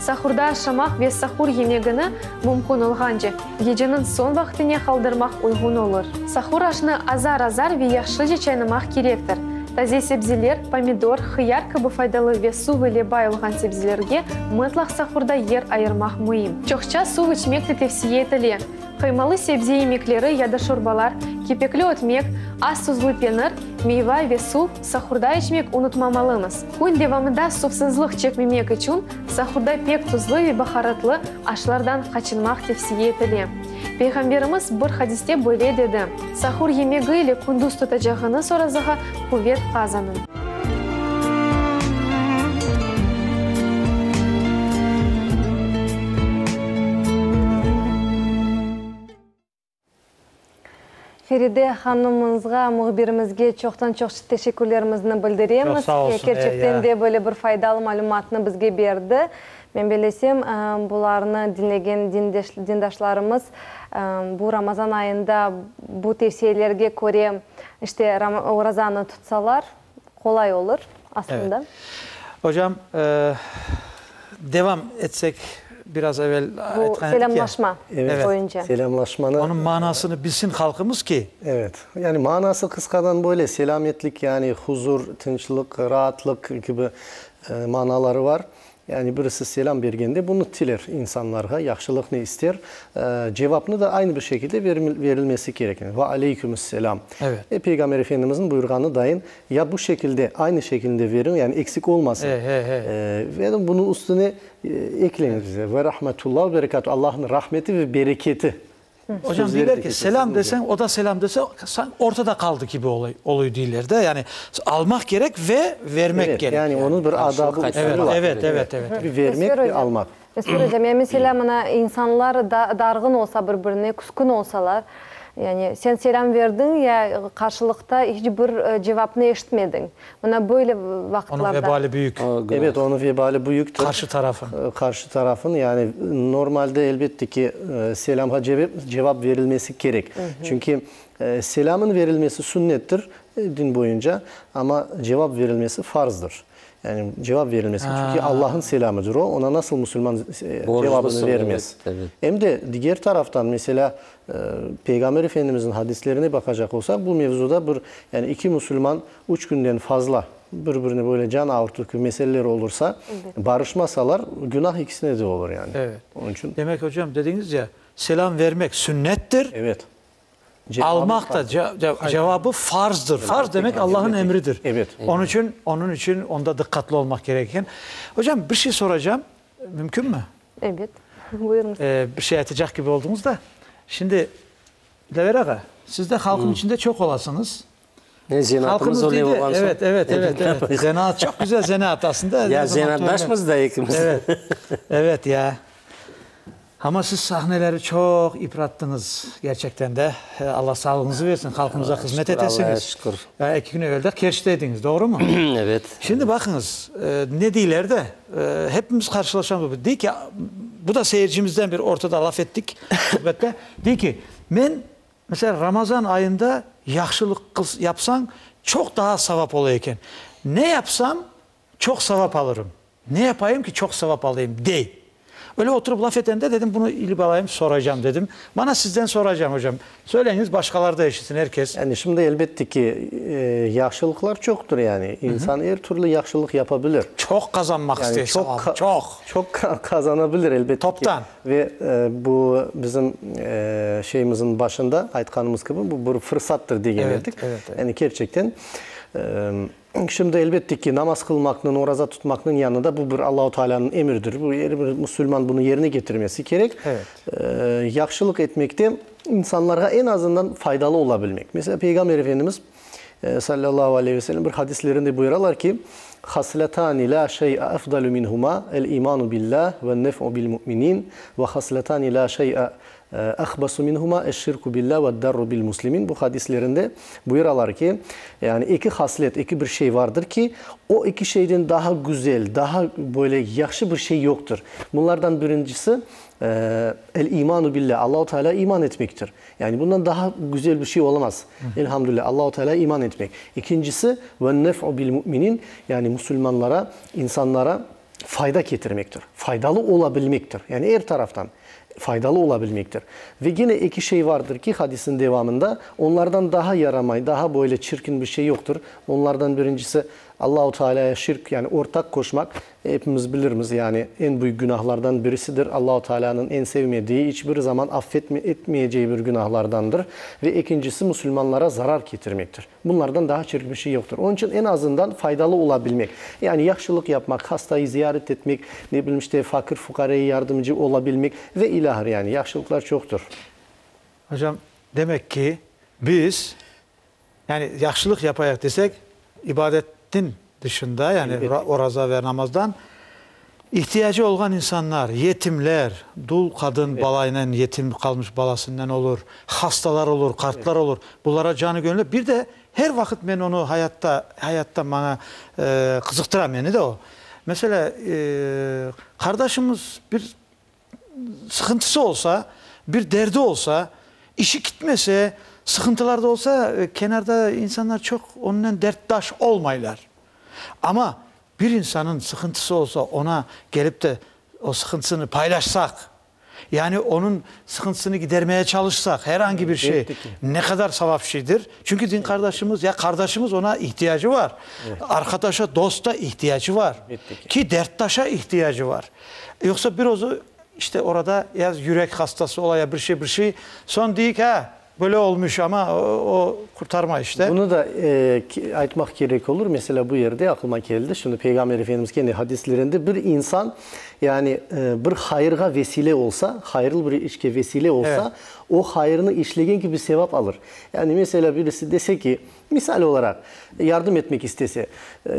Sahurda aşamaq ve sahur yemegini, mümkün olğance, geceniñ soñ vaqtine qaldırmaq uyğun olur. Sahur aşnı azar-azar ve yahşıca çaynamaq kerektir. Taze sebzeler, pomidor, hıyar kibi faydalı ve suv ile bay olğan sebzelerge mıtlaq sahurda yer ayırmaq müim. Çoqça suv içmek de tevsiye etile. Qıymalı sebze yemekleri ya da şorbalar, kepekli ötmek, az tuzlu penir, meyva ve suv sahurda içmek unutmamalımız. Kün devamında suvsızlıq çekmemek içün sahurda pek tuzlu ve baharatlı aşlardan qaçınmaq tevsiye etile. Peyğamberimiz bir hadiste böyle dedi, Sahur yemegi ile kündüz tutacağıñız orazağa quvet qazanıñ. Feride hanımımızğa, mühbirimizge çoqtan-çoq teşekkürlerimizni bildiremiz. Çoq sağ olsun, Kerçekten de böyle bir faydalı malümatnı bizge berdi. Men bellesem, bularnı diñlegen dindaşlarımız bu Ramazan ayında bu tevsiyelerge köre, işte, orazanı tutsalar, qolay olur, aslında. Ocam, devam etsek, biraz evel Bu aytqan edik ya. selâmlaşma boyunca. Evet, selâmlaşmanı. Onıñ manasını bilsin halqımız ki. Evet, yani manası qısqadan böyle, selâmetlik, yani huzur, tınçlıq, raatlıq kibi manaları bar. Yani birisi selâm bergende bunı tiler insanlarğa, yahşılıqnı ister. Cevapnı da aynı bir şekilde verilmesi kerek. Ve aleykümüsselâm. Evet. Ve Peygamber Efendimizniñ buyurğanı dayın, ya bu şekilde, aynı şekilde veriñ, yani eksik olmasın. Ve bunıñ üstüne ekleñiz, Ve rahmetullah ve berekatuh, Allahnıñ rahmeti ve bereketi. Ocam, deyler ki, selâm deseñ, o da selâm dese, sanki ortada qaldı kibi oluy deyler de. Yani almaq kerek ve vermek kerek. Evet, yani onıñ bir adabı, usulü var. Evet, evet, evet. Bir vermek, bir almaq. Mesur ocam, ya meselâ, mına, insanlar darğın olsa bir-birine, küskün olsalar, yani sen selâm verdiñ, ya qarşılıqta iç bir cevapnı eşitmediñ. Mına böyle vaqıtlarda. Onıñ vebali büyük. Evet, onıñ vebali büyüktir. Qarşı tarafın. Qarşı tarafın, yani normalde, elbette ki, selâmğa cevap verilmesi kerek. Çünki selâmın verilmesi sünnettir din boyunca, amma cevap verilmesi farzdır. Yani cevap verilmesi, çünki Allahnıñ selâmıdır o, ona nasıl musulman cevabını vermez? Em de diger taraftan, meselâ, Peyğamber Efendimizniñ hadislerine baqacaq olsaq, bu mevzuda bir, yani iki musulman üç künden fazla bir-birine böyle can ağırtıcı meseleler olursa, barışmasalar, günah ikisine de olur yani. Evet. Onıñ içün. Demek, hocam, dediñiz ya, selâm vermek sünnettir. Evet. Almaq da cevabı farzdır. Farz demek Allah'ın emridir. Evet. Onıñ içün, onıñ içün onda diqqatlı olmaq kerek eken. Hocam, bir şey soracağım, mümkünmi? Ebet, buyurıñız. Bir şey aytacaq kibi oldıñız da. Şimdi, Dilâver ağa, siz de halqın içinde çoq olasıñız. Ne, zenaatımız öyle olğan soñ. Evet, evet, evet, evet. Zenaat, çoq güzel zenaat aslında. Ya zenaatdaşmız da ekimiz. Evet, evet ya. Amma siz sahneleri çoq iprattıñız, gerçekten de. Alla sağlığıñızı versin, halqımıza hızmet etesiñiz. Allağa şükür. Eki kün evel de Kerçte ediñiz, doğrumı? Evet. Şimdi baqıñız, ne deyler de, hepimiz qarşılaşamız. Dey ki, bu da seyircimizden bir ortada laf ettik suhbette. Dey ki, men, meselâ, Ramazan ayında yahşılıq yapsañ, çoq daa savap ola eken. Ne yapsam, çoq savap alırım. Ne yapayım ki, çoq sevap alayım, dey. Öyle oturıp laf etende, dedim, bunı ilip alayım, soracam, dedim. Mana sizden soracam, ocam. Söyleñiz, başqalar da eşitsin, er kes. Yani şimdi, elbette ki, yahşılıqlar çoqtır, yani. İnsan er türlü yahşılıq yapa bilir. Çoq qazanmaq istey sevap, çoq. Çoq qazana bilir, elbette ki. Toptan. Ve bu bizim şeyimizniñ başında aytqanımız kibi, bu bir fırsattır degen edik. Yani kerçekten. Şimdi, elbette ki, namaz qılmaqnıñ, oraza tutmaqnıñ yanında bu bir Allahu Taalânıñ emridir. Bu er bir musulman bunı yerine ketirmesi kerek. Yahşılıq etmekte insanlarğa eñ azından faydalı ola bilmek. Meselâ, Peyğamber Efendimiz, salâllahu aleyhi ve sellem, bir hadislerinde buyuralar ki, Hasletâni lâ şey'a efdalü minhumâ, el-imânu billâh ve'n-nef'u bil-mu'minin, ve hasletâni lâ şey'a Ahbasu minhuma eş-şirku billah ve'd-darru bil-muslimin bu hadislerinde buyuralar ki, yani eki haslet, eki bir şey vardır ki, o eki şeyden daha güzel, daha böyle yahşı bir şey yoqtır. Bunlardan birincisi, el-imanu billah, Allahu Teala iman etmektir. Yani bundan daha güzel bir şey olamaz. Elhamdülillah, Allahu Teala iman etmek. İkincisi, ve'n-nef'u bil-mu'minin, yani musulmanlara, insanlara fayda ketirmektir, faydalı ola bilmektir, yani er taraftan faydalı ola bilmektir. Ve gene eki şey vardır ki, hadisin devamında, onlardan daha yaramay, daha böyle çirkin bir şey yoqtır. Onlardan birincisi, Allahu Tealaya şirk, yani ortaq qoşmaq, epimiz bilirmiz, yani eñ büyük günahlardan birisidir, Allahu Tealanıñ eñ sevmediği, iç bir zaman affetme etmeyeceği bir günahlardandır. Ve ekincisi, musulmanlara zarar ketirmektir. Bunlardan daha çirkin bir şey yoqtır. Onıñ içün eñ azından faydalı ola bilmek, yani yahşılıq yapmaq, hastayı ziyaret etmek, ne bileyim işte, fakir-fuqareye yardımcı ola bilmek ve ilâhre, yani yahşılıqlar çoqtır. Hocam, demek ki, biz, yani yahşılıq yapayıq desek, ibadetniñ dışında, yani oraza ve namazdan. İhtiyacı olğan insanlar, yetimler, dul qadın balaynen yetim qalmış balasınnen olur, hastalar olur, qartlar olur, bulara canı-gönlü. Bir de her vaqıt men onı hayatta, hayatta maña qızıqtıra meni de o. Meselâ, qardaşımız bir sıqıntısı olsa, bir derdi olsa, işi kitmese, sıqıntılarda olsa, kenarda insanlar çoq onınen dertdaş olmaylar. Amma bir insanıñ sıqıntısı olsa, ona kelip de o sıqıntısını paylaşsaq, yani onıñ sıqıntısını gidermeye çalışsaq, her angi bir şey, ne qadar savap şeydir. Çünki din qardaşımız ya qardaşımız ona ihtiyacı var. Arqadaşa, dosta ihtiyacı var. Ki dertdaşa ihtiyacı var. Yoqsa bir özü işte orada ya yürek hastası ola, ya bir şey, bir şey. Soñ deyik, ha, Böyle olmuş, amma o qurtarmay işte. Bunı da aytmaq kerek olur. Meselâ, bu yerde aqlıma keldi, şimdi Peyğamber Efendimiz kene hadislerinde bir insan, yani bir hayırğa vesile olsa, hayırlı bir işke vesile olsa, o hayırnı işlegen kibi sevap alır. Yani, meselâ, birisi dese ki, misal olaraq, yardım etmek istese,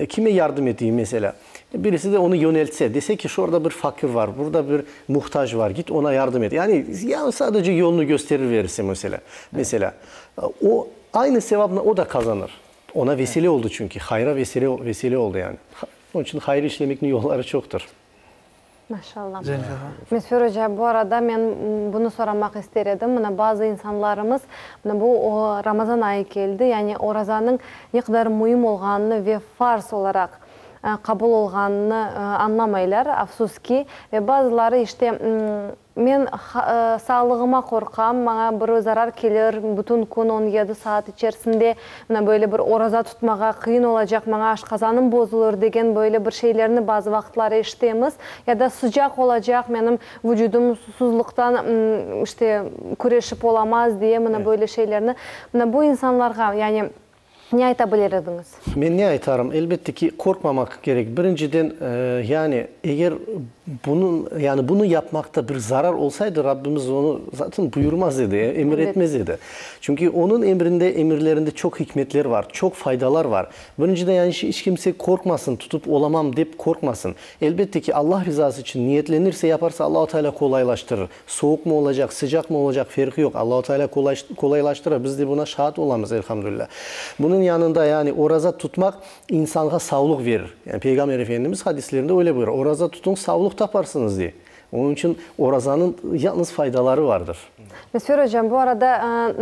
kime yardım eteyim, meselâ? Birisi de onı yöneltse, dese ki, şurada bir fakir var, burada bir muhtac var, git ona yardım et. Yani, yani sadece yolnı gösterir verirse, meselâ, meselâ, o, aynı sevapnı o da qazanır. Ona vesile oldı çünki, hayra vesile, vesile oldı yani. Onıñ içün hayır işlemekniñ yolları çoqtır. Maşallah. Mesfür oca, bu arada men bunı soramaq ister edim. Mına bazı insanlarımız, mına bu Ramazan ayı keldi, yani orazanıñ ne qadar müim olğanını ve farz olaraq qabul olğanını añlamaylar, afsus ki. Ve bazıları işte, men sağlığıma qorqam, maña bir zarar kelir, bütün kün 17 saat içerisinde mına böyle bir oraza tutmağa qıyın olacaq, maña aşqazanım bozulır degen böyle bir şeylerni bazı vaqıtları eşitemiz. Ya da sıcaq olacaq, menim vucudım susuzlıqtan işte küreşip olamaz diye mına böyle şeylerni. Mına bu insanlarğa, yani Ne ayta bilir ediñiz? Men ne aytarım? Elbette ki, qorqmamaq kerek. Birinciden, yani, eger bunıñ, yani, bunı yapmaqta bir zarar olsaydı, Rabbimiz onı zaten buyurmaz edi, emir etmez edi. Çünki Onıñ emrinde, emirlerinde çoq hikmetler var, çoq faydalar var. Birinciden, yani, iç kimse qorqmasın, tutıp olamam dep qorqmasın. Elbette ki, Allah rizası içün niyetlenirse, yaparsa, Allahu Teala qolaylaştırır. Soğuqmı olacaq, sıcaqmı olacaq, ferqi yoq, Allahu Teala qolaylaştıra, biz de buna şaat olamız, elhamdülilâ. Bunıñ yanında, yani oraza tutmaq insanğa savluq verir. Yani Peyğamber Efendimiz hadislerinde öyle buyura, Oraza tutuñ, savluq taparsıñız, dey. Onıñ içün orazanıñ yalnız faydaları vardır. Mesfer ocam, bu arada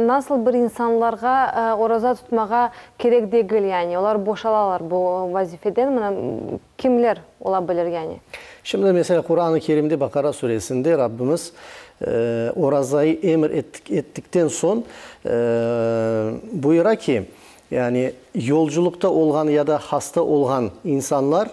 nasıl bir insanlarğa oraza tutmağa kerek degil, yani olar boşalalar bu vazifeden, mına Kimler ola bilir yani? Şimdi, meselâ, Quran-ı Kerimde Baqara suresinde Rabbimiz orazayı emir ettikten soñ buyura ki, yani yolculıqta olğan ya da hasta olğan insanlar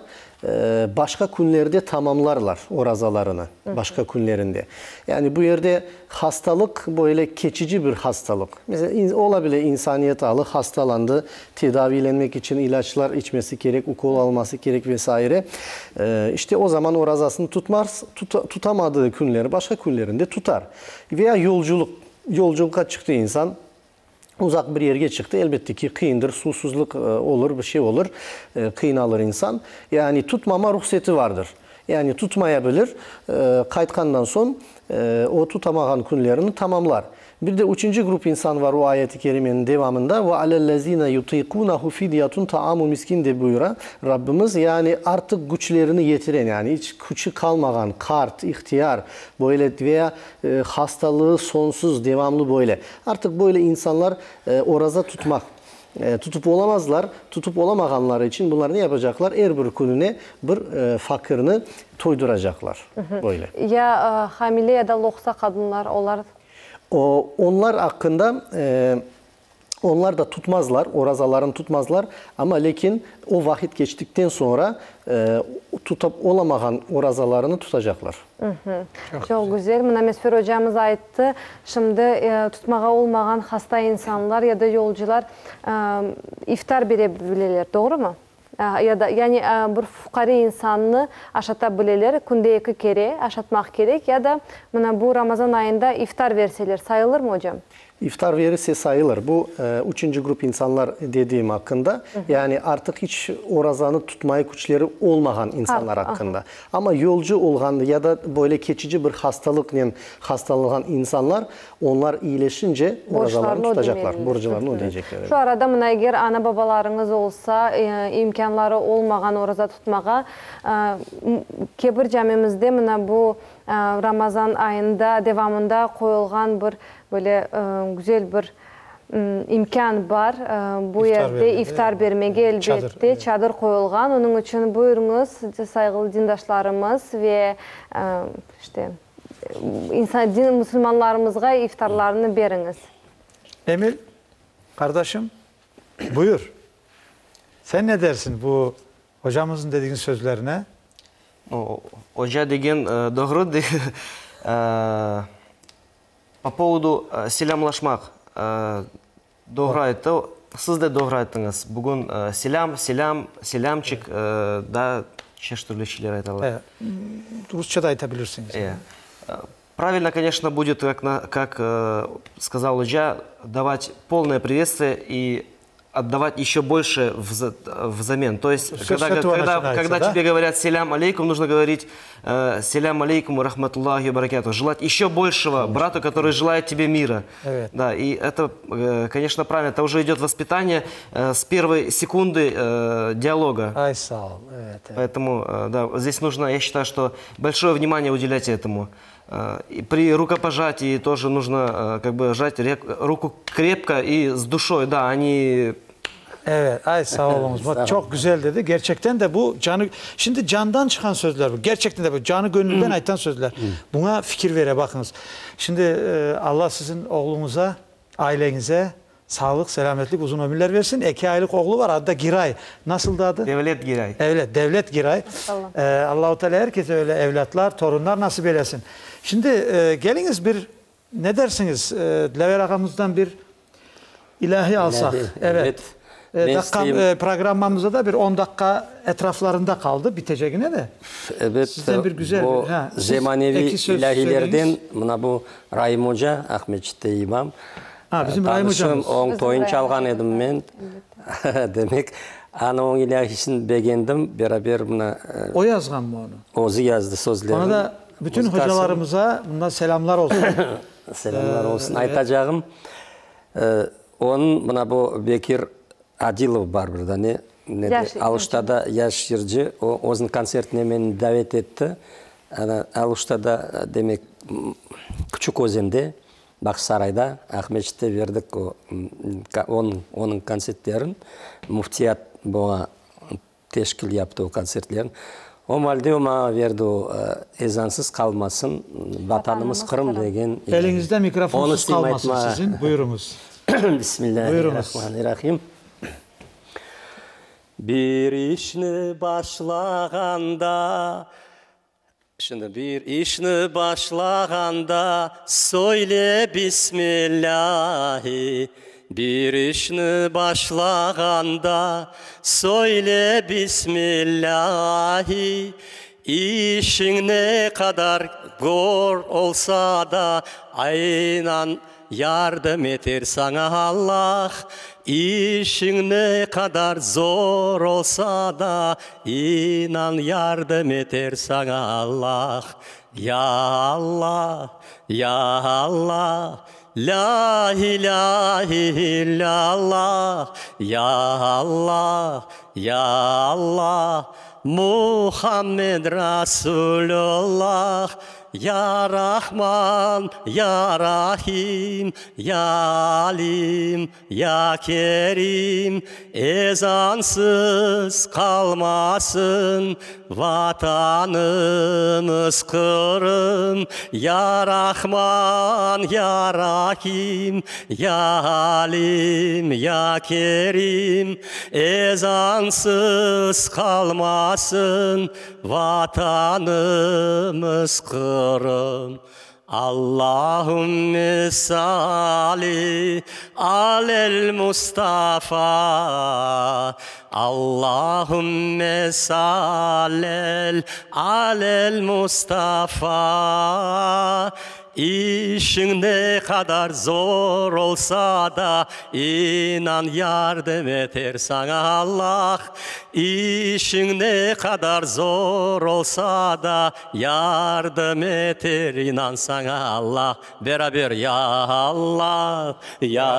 başqa künlerde tamamlarlar orazalarını, başqa künlerinde. Yani bu yerde hastalıq böyle keçici bir hastalıq. Meselâ, ola bile insaniyet alı hastalandı, Tedaviylenmek içün ilâclar içmesi kerek, ukol alması kerek ve saire. İşte o zaman orazasını tutmaz, tutamadığı künleri başqa künlerinde tutar. Veya yolculıq, yolculıqqa çıqtı insan, uzaq bir yerge çıqtı, elbette ki, qıyındır, suvsuzlıq olur, bir şey olur, qıynalır insan. Yani tutmama ruhseti vardır. Yani tutmaya bilir, qaytqandan soñ o tutamağan künlerini tamamlar. Bir de üçünci grup insan var, o ayet-i kerimeniñ devamında, Ve alellezine yutiqunehu fidyatun taamu miskin dep buyura Rabbimiz, yani artıq küçlerini yetiren, yani iç küçü qalmağan, qart, ihtiyar, böyle veya hastalığı soñsuz, devamlı böyle, artıq böyle insanlar oraza tutmaq, tutıp olamazlar, tutıp olamağanları içün bunlar ne yapacaqlar, er bir kününe bir fakirni toyduracaqlar, böyle. Ya hamile ya da loqsa qadınlar, olar O, onlar aqqında, onlar da tutmazlar, orazalarını tutmazlar, amma lâkin o vaqıt keçtikten soñra tutıp olamağan orazalarını tutacaqlar. Çoq güzel. Mına Mesfer ocamız ayttı, şimdi tutmağa olmağan hasta insanlar ya da yolcular iftar bere bileler, doğrumı? Ya da, yani, bir fuqare insannı aşata bileler, künde eki kere aşatmaq kerek, ya da mına bu Ramazan ayında iftar verseler, sayılırmı, ocam? İftar verirse sayılır. Bu, üçünci grup insanlar dediğim aqqında, yani artıq iç orazanı tutmaya küçleri olmağan insanlar aqqında. Amma yolcu olğan ya da böyle keçici bir hastalıqnen hastalanğan insanlar, onlar iyileşince orazalarını tutacaqlar, borclarını ödeycekler. Şu arada mına eger ana-babalarıñız olsa, imkânları olmağan oraza tutmağa, Kebir camimizde mına bu Ramazan ayında devamında qoyulğan bir böyle güzel bir imkân bar, bu yerde iftar bermege, elbette, çadır qoyulğan. Onıñ içün buyurıñız, sayğılı dindaşlarımız ve işte, insan, din, musulmanlarımızğa iftarlarını beriñiz. Emil, qardaşım, buyur. Sen ne dersiñ bu Hocamıznıñ dediğin sözlerine. Oca degen doğru. Po povodu selâmlaşmaq, doğru ayttı. Siz de doğru ayttıñız. Bugün selâm, selâm, selâmçik, daa çeşit türlü şeyler aytalar. Rusça da ayta bilirsiñiz. Правильно, конечно, будет, как, как сказал Оca, давать полное приветствие и отдавать еще больше взамен. То есть, Все когда, когда, когда да? тебе говорят «селям алейкум», нужно говорить э, «селям алейкум, рахматуллахи баракату». Желать еще большего брату, который желает тебе мира. Evet. Да, и это, э, конечно, правильно. Это уже идет воспитание э, с первой секунды э, диалога. Ay sağ ol. Evet, evet. Поэтому, э, да, здесь нужно, я считаю, что большое внимание уделять этому. И при рукопожатии тоже нужно как бы жать руку крепко и с душой, да, они Evet, ay sağ oluñız. Bak, çoq güzel dedi. Gerçekten de bu canı, şimdi candan çıqan sözler bu. Gerçekten de bu canı gönülden aytqan sözler. Buña fikir vere baqıñız. Şimdi Alla siziñ oğluñıza, aileñize Sağlıq, selâmetlik, uzun ömürler bersin. Eki aylıq oğlu var, adı da Giray. Nasıldı adı? Devlet Giray. Evlet, Devlet Giray. Allahu Teala er kese öyle evlâtlar, torunlar nasip eylesin. Şimdi, keliñiz bir, ne dersiñiz, Dilâver ağamızdan bir ilâhi alsaq. Evet. Daqqam, programmamızda da bir on daqqa etraflarında qaldı, bitecegine de. Ebet, Sizden bir güzel bu bir, ha, siz zemaneviy eki söz ilâhilerden söyleñiz. mına bu Raim oca, Aqmescitte imam, Ha, bizim Raim tanışım, ocamız. onıñ toyun çalğan edim men. Demek, ana onıñ ilâhisini begendim, beraber mına. O yazğanmı onı? Özü yazdı sözlerini. Ona da bütün hocalarımıza bundan selâmlar olsun. Selâmlar olsun. Aytacağım, onıñ mına bu Bekir Adilov bar bir dane, nede, Aluştada yaş yırcı, o özüniñ kontsertine meni davet etti. Ana, Aluştada, demek, Küçük Özende, Bağçasarayda, Aqmescitte berdik o, onıñ, onıñ kontsertlerin. Müftiyat buña teşkil yaptı o kontsertlerin. O malde o maña berdi o Ezansız qalmasın Vatanımız Qırım degen. Eliñizde mikrofonsız qalmasın siziñ, buyurıñız. Bismillahirrahmanirrahim. Bir işni başlağanda, Şimdi bir işni başlağanda, söyle Bismillâhi. Bir işni başlağanda, söyle Bismillâhi. İşiñ ne qadar gor olsa da, aynan Yardım eter saña Allah, İşiñ ne qadar zor olsa da, İnan yardım eter saña Allah. Ya Allah, ya Allah, Lâ ilâhe illâllah, Ya Allah, ya Allah, Muhammed Rasulullah, Ya Rahman, Ya Rahim, Ya Alim, Ya Kerim, Ezansız qalmasın Vatanımız Qırım. Ya Rahman, Ya Rahim, Ya Alim, Ya Kerim, Ezansız qalmasın Vatanımız Qırım. Allahümme salli alel Mustafa, Allahümme sallel alel Mustafa. İşiñ ne qadar zor olsa da, İnan yardım eter saña Allah. İşiñ ne qadar zor olsa da, Yardım eter inan saña Allah. Beraber, Ya Allah, Ya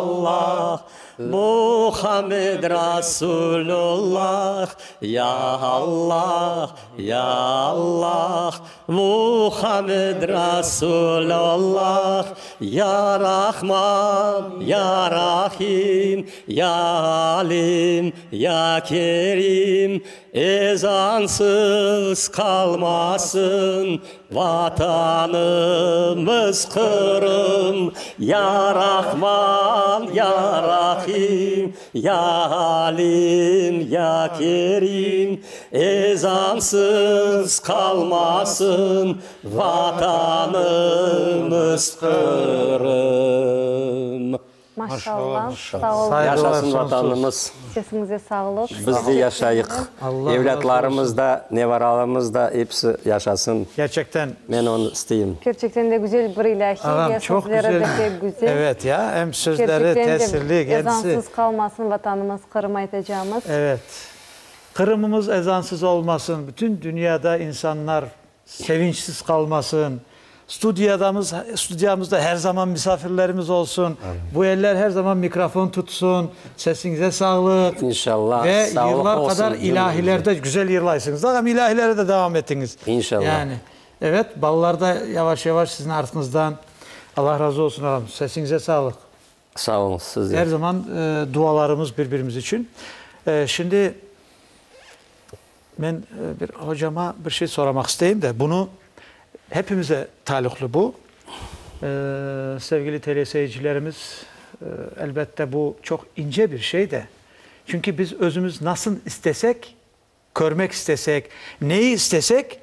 Allah, Muhammed Rasulullah, Ya Allah, Ya Allah, Muhammed Rasulullah, Ya Rahman, Ya Rahim, Ya Alim, Ya Kerim, Ezansız qalmasın Vatanımız Qırım, Ya Rahman, Ya Rahim, Ya Alim, Ya Kerim, Ezansız qalmasın Vatanımız Qırım. Maşallah, sağ olun. Yaşasın Vatanımız. Sesiñize sağlıq. Biz de yaşayıq. Evlâtlarımız da, nevaralarımız da episi yaşasın. Gerçekten. Men onı isteyim. Kerçekten de güzel bir ilâhiy ve sözleri de pek güzel. Evet ya, em sözleri tesirli, kendisi. Ezansız qalmasın Vatanımız Qırım aytacağımız. Evet. Qırımımız ezansız olmasın, bütün dünyada insanlar Sevinçsiz qalmasın. Studiyadamız, studiyamızda her zaman misafirlerimiz olsun. Bu eller her zaman mikrofon tutsun. Sesiñize sağlıq. İnşallah. Ve Sağlıq yırlar olsun qadar ilâhilerde güzel yırlaysıñız. Ağam, ilâhilere de devam etiñiz. İnşallah. Yani, evet, balalar da yavaş-yavaş siziñ artıñızdan. Allah razı olsun, ağam. Sesiñize sağlıq. Sağ oluñ, siz de. Er zaman dualarımız bir-birimiz içün. Şimdi Men bir hocama bir şey soramaq isteyim de, bunı hepimize taalüqlı bu. Sevgili teleseyircilerimiz, elbette bu çoq ince bir şey de. Çünki biz özümiz nasıl istesek, körmek istesek, neyi istesek,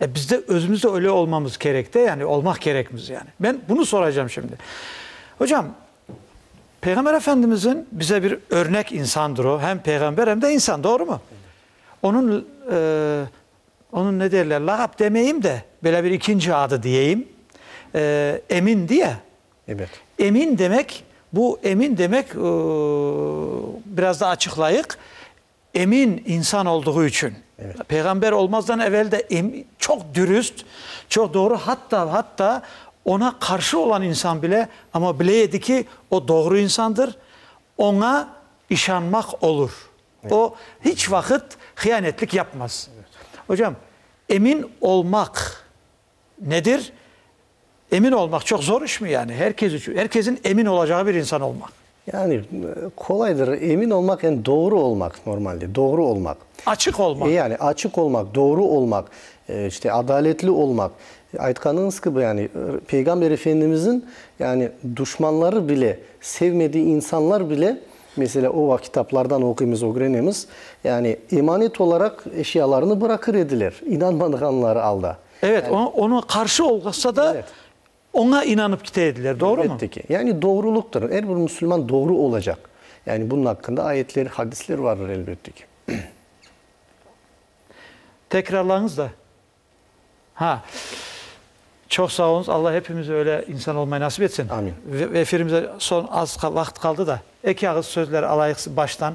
biz de özümüz de öyle olmamız kerek de, yani olmaq kerekmiz yani. Ben bunu soracağım şimdi. Hocam, Peyğamber Efendimizin bize bir örnek insandır o. Hem peyğamber hem de insan, doğru mu? Onun, e, onun ne derler, lağap demeyim de, böyle bir ikinci adı diyeyim. E, emin diye. Evet. Emin demek, bu emin demek, e, biraz da açıqlayıq. Emin insan olduğu içün. Peyğamber olmazdan evel de çoq dürüst, çoq doğru, hatta, hatta ona qarşı olan insan bile, amma bile edi ki, o doğru insandır, oña işanmaq olur. O, hiç vaqıt hıyanetlik yapmaz. Ocam, emin olmaq nedir? Emin olmaq çoq zor işmi yani? Herkes içün, herkesin emin olacağı bir insan olmaq. Yani qolaydır. Emin olmaq, yani doğru olmaq normalde, doğru olmaq. Açıq olmaq. Yani açıq olmaq, doğru olmaq, işte adaletli olmaq. Aytqanıñız kibi, yani Peyğamber Efendimizin, yani duşmanları bile, sevmediği insanlar bile, meselâ, o vaqıt kitaplardan oquymız, ögrenemiz, yani emanet olaraq eşyalarını bıraqır ediler, inanmağanları alda. Evet, onı qarşı olsa da, oña inanıp kite ediler, doğrumı? Elbette ki. Yani doğrulıqtır. Er bir musulman doğru olacaq. Yani bunıñ aqqında ayetler, hadisler vardır, elbette ki. Tekrarlañız da. Ha. Çoq sağ oluñız. Allah hepimize öyle insan olmayı nasip etsin. Amin. Ve efirimize soñ az vaqıt qaldı da, eki ağız sözler alayıq baştan.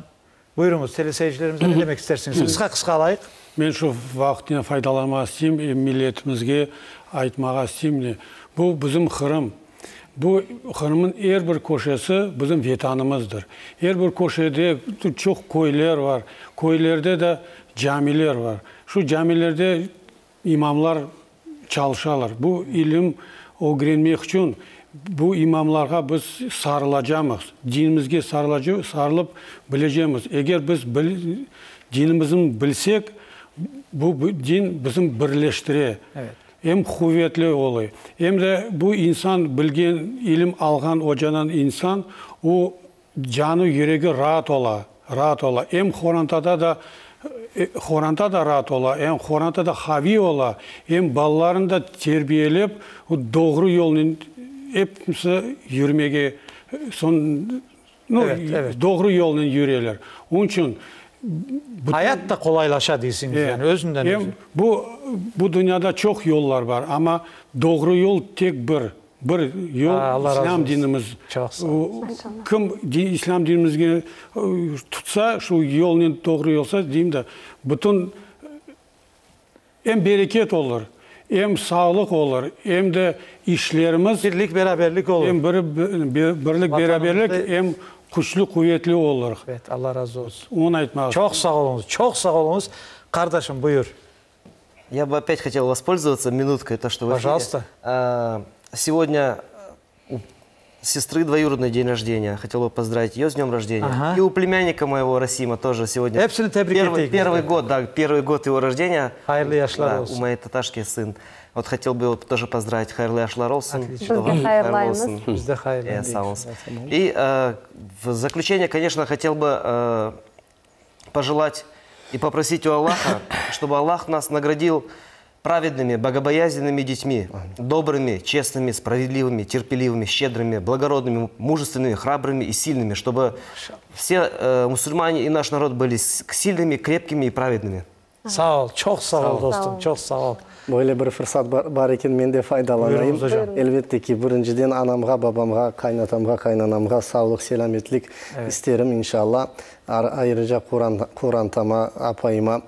Buyurıñız, teleseyircilerimize ne demek istersiñiz? Qısqa-qısqa alayıq. Men şu vaqıtnen faydalanmağa isteyim, milletimizge aytmağa isteyim ne, bu bizim Qırım, bu Qırımnıñ er bir köşesi bizim Vetanımızdır. Er bir köşede çoq köyler bar, köylerde de camiler bar. Şu camilerde İmamlar çalışalar. Bu ilim ögrenmek içün bu imamlarğa biz sarılacamız, dinimizge sarılıp bilecemiz. Eger biz dinimizni bilsek, bu din bizni birleştire, em quvetli ola, em de bu insan bilgen, ilim alğan ocadan insan, o Canı, yüregi raat ola, raat ola. Em qorantada da, qoranta da raat ola, em qoranta da qaviy ola, em balalarını da terbiyelep, doğru yolnen episi yürmege, soñ, nu, doğru yolnen yüreler. Onıñ içün. Ayat da qolaylaşa deysiñiz, yani özünden özü. Em bu, bu dünyada çoq yollar bar, amma doğru yol tek bir. Bir yol, İslâm dinimiz. Çoq sağ ol. Kim İslâm dinimizge tutsa, şu yolnen doğru yolsa, deyim de, bütün em bereket olur, em sağlıq olur, em de işlerimiz. Birlik, beraberlik olur. Em birlik, beraberlik, em küçlü, quvetli olur. Evet, Allah razı olsun. Onı aytmaq. Çoq sağ oluñız, çoq sağ oluñız. Qardaşım, buyur. Я бы опять хотел воспользоваться минуткой, то, что в эфире. Пожалуйста. Сегодня у сестры двоюродной день рождения. Хотел бы поздравить ее с днем рождения. Ага. И у племянника моего Расима тоже сегодня. Hepsini tebrik Первый, eteyik. первый год, да, первый год его рождения. Hayırlı yaşlar Да, olsun. у моей таташки сын. Вот хотел бы его тоже поздравить. Hayırlı yaşlar olsun. Отлично. Biz de hayırlaymız. Biz de hayırlı Э, sağ olsun. И э, в заключение, конечно, хотел бы э, пожелать и попросить у Аллаха, чтобы Аллах нас наградил праведными, богобоязненными детьми, добрыми, честными, справедливыми, терпеливыми, щедрыми, благородными, мужественными, храбрыми и сильными, чтобы все э, мусульмане и наш народ были с- сильными, крепкими и праведными. Sağ ol, çoq sağ ol dostum, çoq sağ ol. Böyle bir fırsat bar eken, men de faydalanayım. Buyurıñız, ocam. Elbette ki, birinciden anamğa, babamğa, qaynatamğa, qaynanamğa sağlıq, selâmetlik isterim, inşalla. Ayrıca qorantama, apayıma,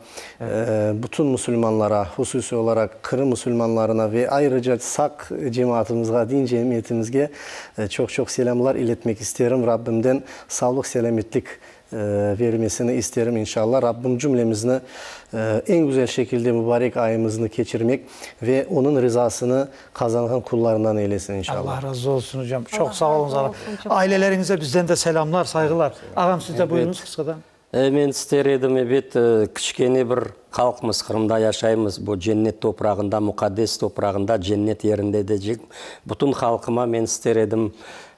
bütün musulmanlara, hususiy olaraq Qırım musulmanlarına ve ayrıca Saq cemaatımızğa, din cemiyetimizge çoq-çoq selâmlar iletmek isterim. Rabbimden sağlıq, selâmetlik vermesini isterim, inşalla. Rabbim cümlemizni eñ güzel şekilde mübarek ayımıznı keçirmek ve Onıñ rizasını qazanğan qullarından eylesin, inşalla. Allah razı olsun, ocam. Çoq sağ oluñız, ağa. Aileleriñize bizden de selâmlar, sayğılar. Ağam, siz de buyurıñız qısqadan. Men ister edim, ebet, kiçkene bir halqmız, Qırımda yaşaymız, bu cennet toprağında, muqaddes toprağında, cennet yerinde decek bütün halqıma men ister edim,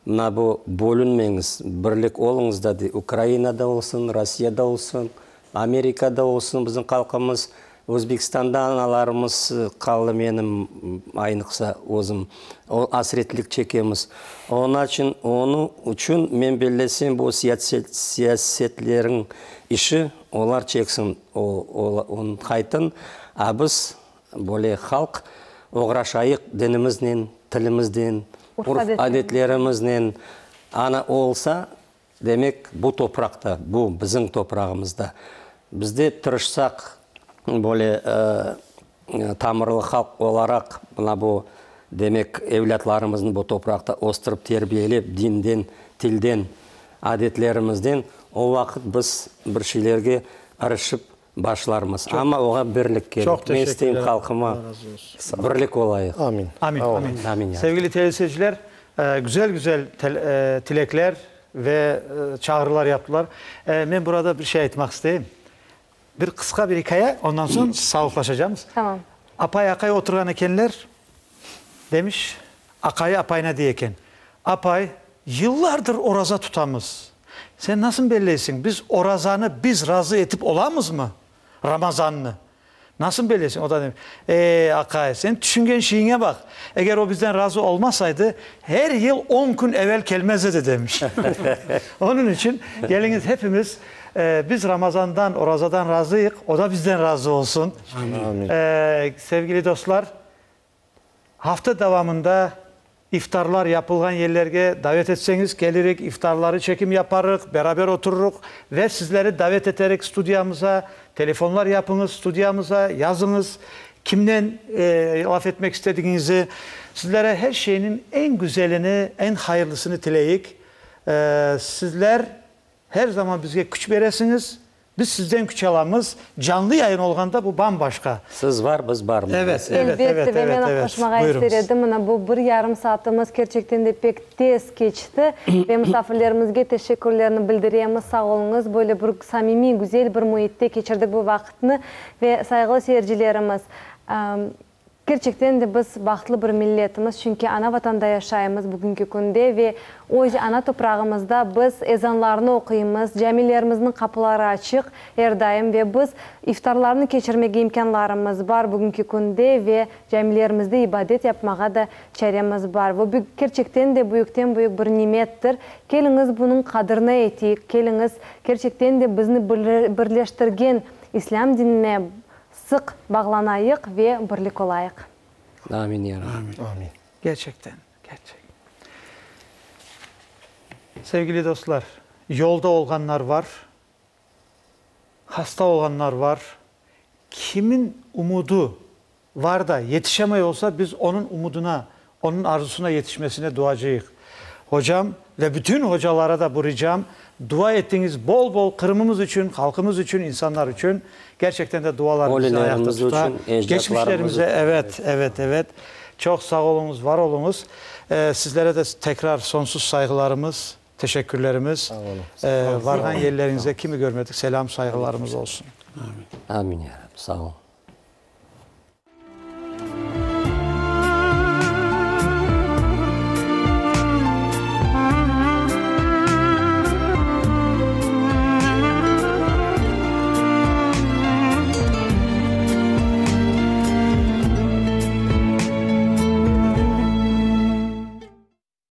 mına bu bölünmeñiz, birlik oluñız da, Ukrainada olsun, Rossiyada olsun, Amerikada olsun bizim halqımız, Özbekistanda analarımız qaldı menim, aynıqsa özüm, o asretlik çekemiz. Onaçün, onıñ içün men bellesem bu siyasetçileriñ işi, olar çeksin o, onıñ qaytın, a biz, böyle halq, oğraşayıq dinimiznen, tilimizden, urf-adetlerimiznen, ana olsa, Demek, bu topraqta, bu bizim toprağımızda, biz de tırışsaq, böyle tamırlı halq olaraq, mına bu, demek, evlâtlarımıznı bu topraqta östürip, terbiyelep, dinden, tilden, adetlerimizden, o vaqıt biz bir şeylerge irişip başlarmız. Amma oğa birlik kerek. Çoq Men teşekkürler. isteyim halqıma, birlik olayıq. Amin. Amin, amin. Amin. Sevgili teleseyirciler, güzel-güzel tilekler ve çağrılar yaptılar. Men burada bir şey aytmaq isteyim. Bir qısqa bir ikâye, ondan soñ sağlıqlaşacamız. Tamam. Apay, aqay oturğan ekenler, demiş, aqayı apayına dey eken, Apay, yıllardır oraza tutamız. Sen nasıl belleysiñ, biz orazanı biz razı etip olamızmı, Ramazannı? Nasıl belleysiñ? O da demiş, E, aqay, sen tüşüngen şeyiñe baq. Eger o bizden razı olmasaydı, her yıl on kün evel kelmez edi, demiş. Onıñ içün, keliñiz hepimiz, biz Ramazandan, orazadan razıyıq, o da bizden razı olsun. Amin. Sevgili dostlar, Hafta devamında iftarlar yapılğan yerlerge davet etseñiz, kelirik, iftarları çekim yaparıq, beraber oturırıq ve sizleri davet eterik studiyamıza, telefonlar yapıñız studiyamıza, yazıñız, kimnen laf etmek istedigiñizi. Sizlere her şeyniñ eñ güzelini, eñ hayırlısını tileyik. Sizler Her zaman bizge küç beresiñiz, biz sizden küç alamız, canlı yayın olğanda bu bam-başqa. Siz var, biz barmız. Evet, evet, evet, Elbette, ve evet, men evet. qoşmağa ister Buyurıñız. edim, mına bu bir yarım saatımız kerçekten de pek tez keçti ve musafirlerimizge teşekkürlerni bildiremiz, sağ oluñız, böyle bir samimiy, güzel bir müitte keçirdik bu vaqıtnı ve sayğılı seyircilerimiz. Kerçekten de biz bahtlı bir milletimiz, çünki ana-Vatanda yaşaymız bugünki künde ve öz ana toprağımızda biz ezanlarnı oquymız, camilerimizniñ qapıları açıq er daim ve biz iftarlarnı keçirmege imkânlarımız bar bugünki künde ve camilerimizde ibadet yapmağa da çaremiz bar. Bu, kerçekten de büyükten-büyük bir nimettir. Keliñiz bunıñ qadrini eteyik, keliñiz kerçekten de bizni birleştirgen İslâm dinine Sıq bağlanayıq ve birlik olayıq. Amin, ya Rabbi. Amin. Gerçekten, gerçek. Sevgili dostlar, yolda olğanlar var, hasta olğanlar var. Kimin umudu var da yetişemey olsa, biz onıñ umuduna, onıñ arzusına yetişmesine duacıyıq. Hocam ve bütün hocalara da bu ricam, dua etiñiz bol-bol Qırımımız içün, halqımız içün, insanlar içün. Gerçekten de dualar bizni ayaqta Ölülerimiz tuta. içün, ecdatlarımız Geçmişlerimize, içün. evet, evet, evet. Çoq sağ oluñız, var oluñız. Sizlere de tekrar sonsuz sayğılarımız, teşekkürlerimiz. Sağ olun. Varğan yerleriñizde kimi körmedik, selâm, sayğılarımız olsun. Amin. Amin, ya Rabbi. Sağ olun.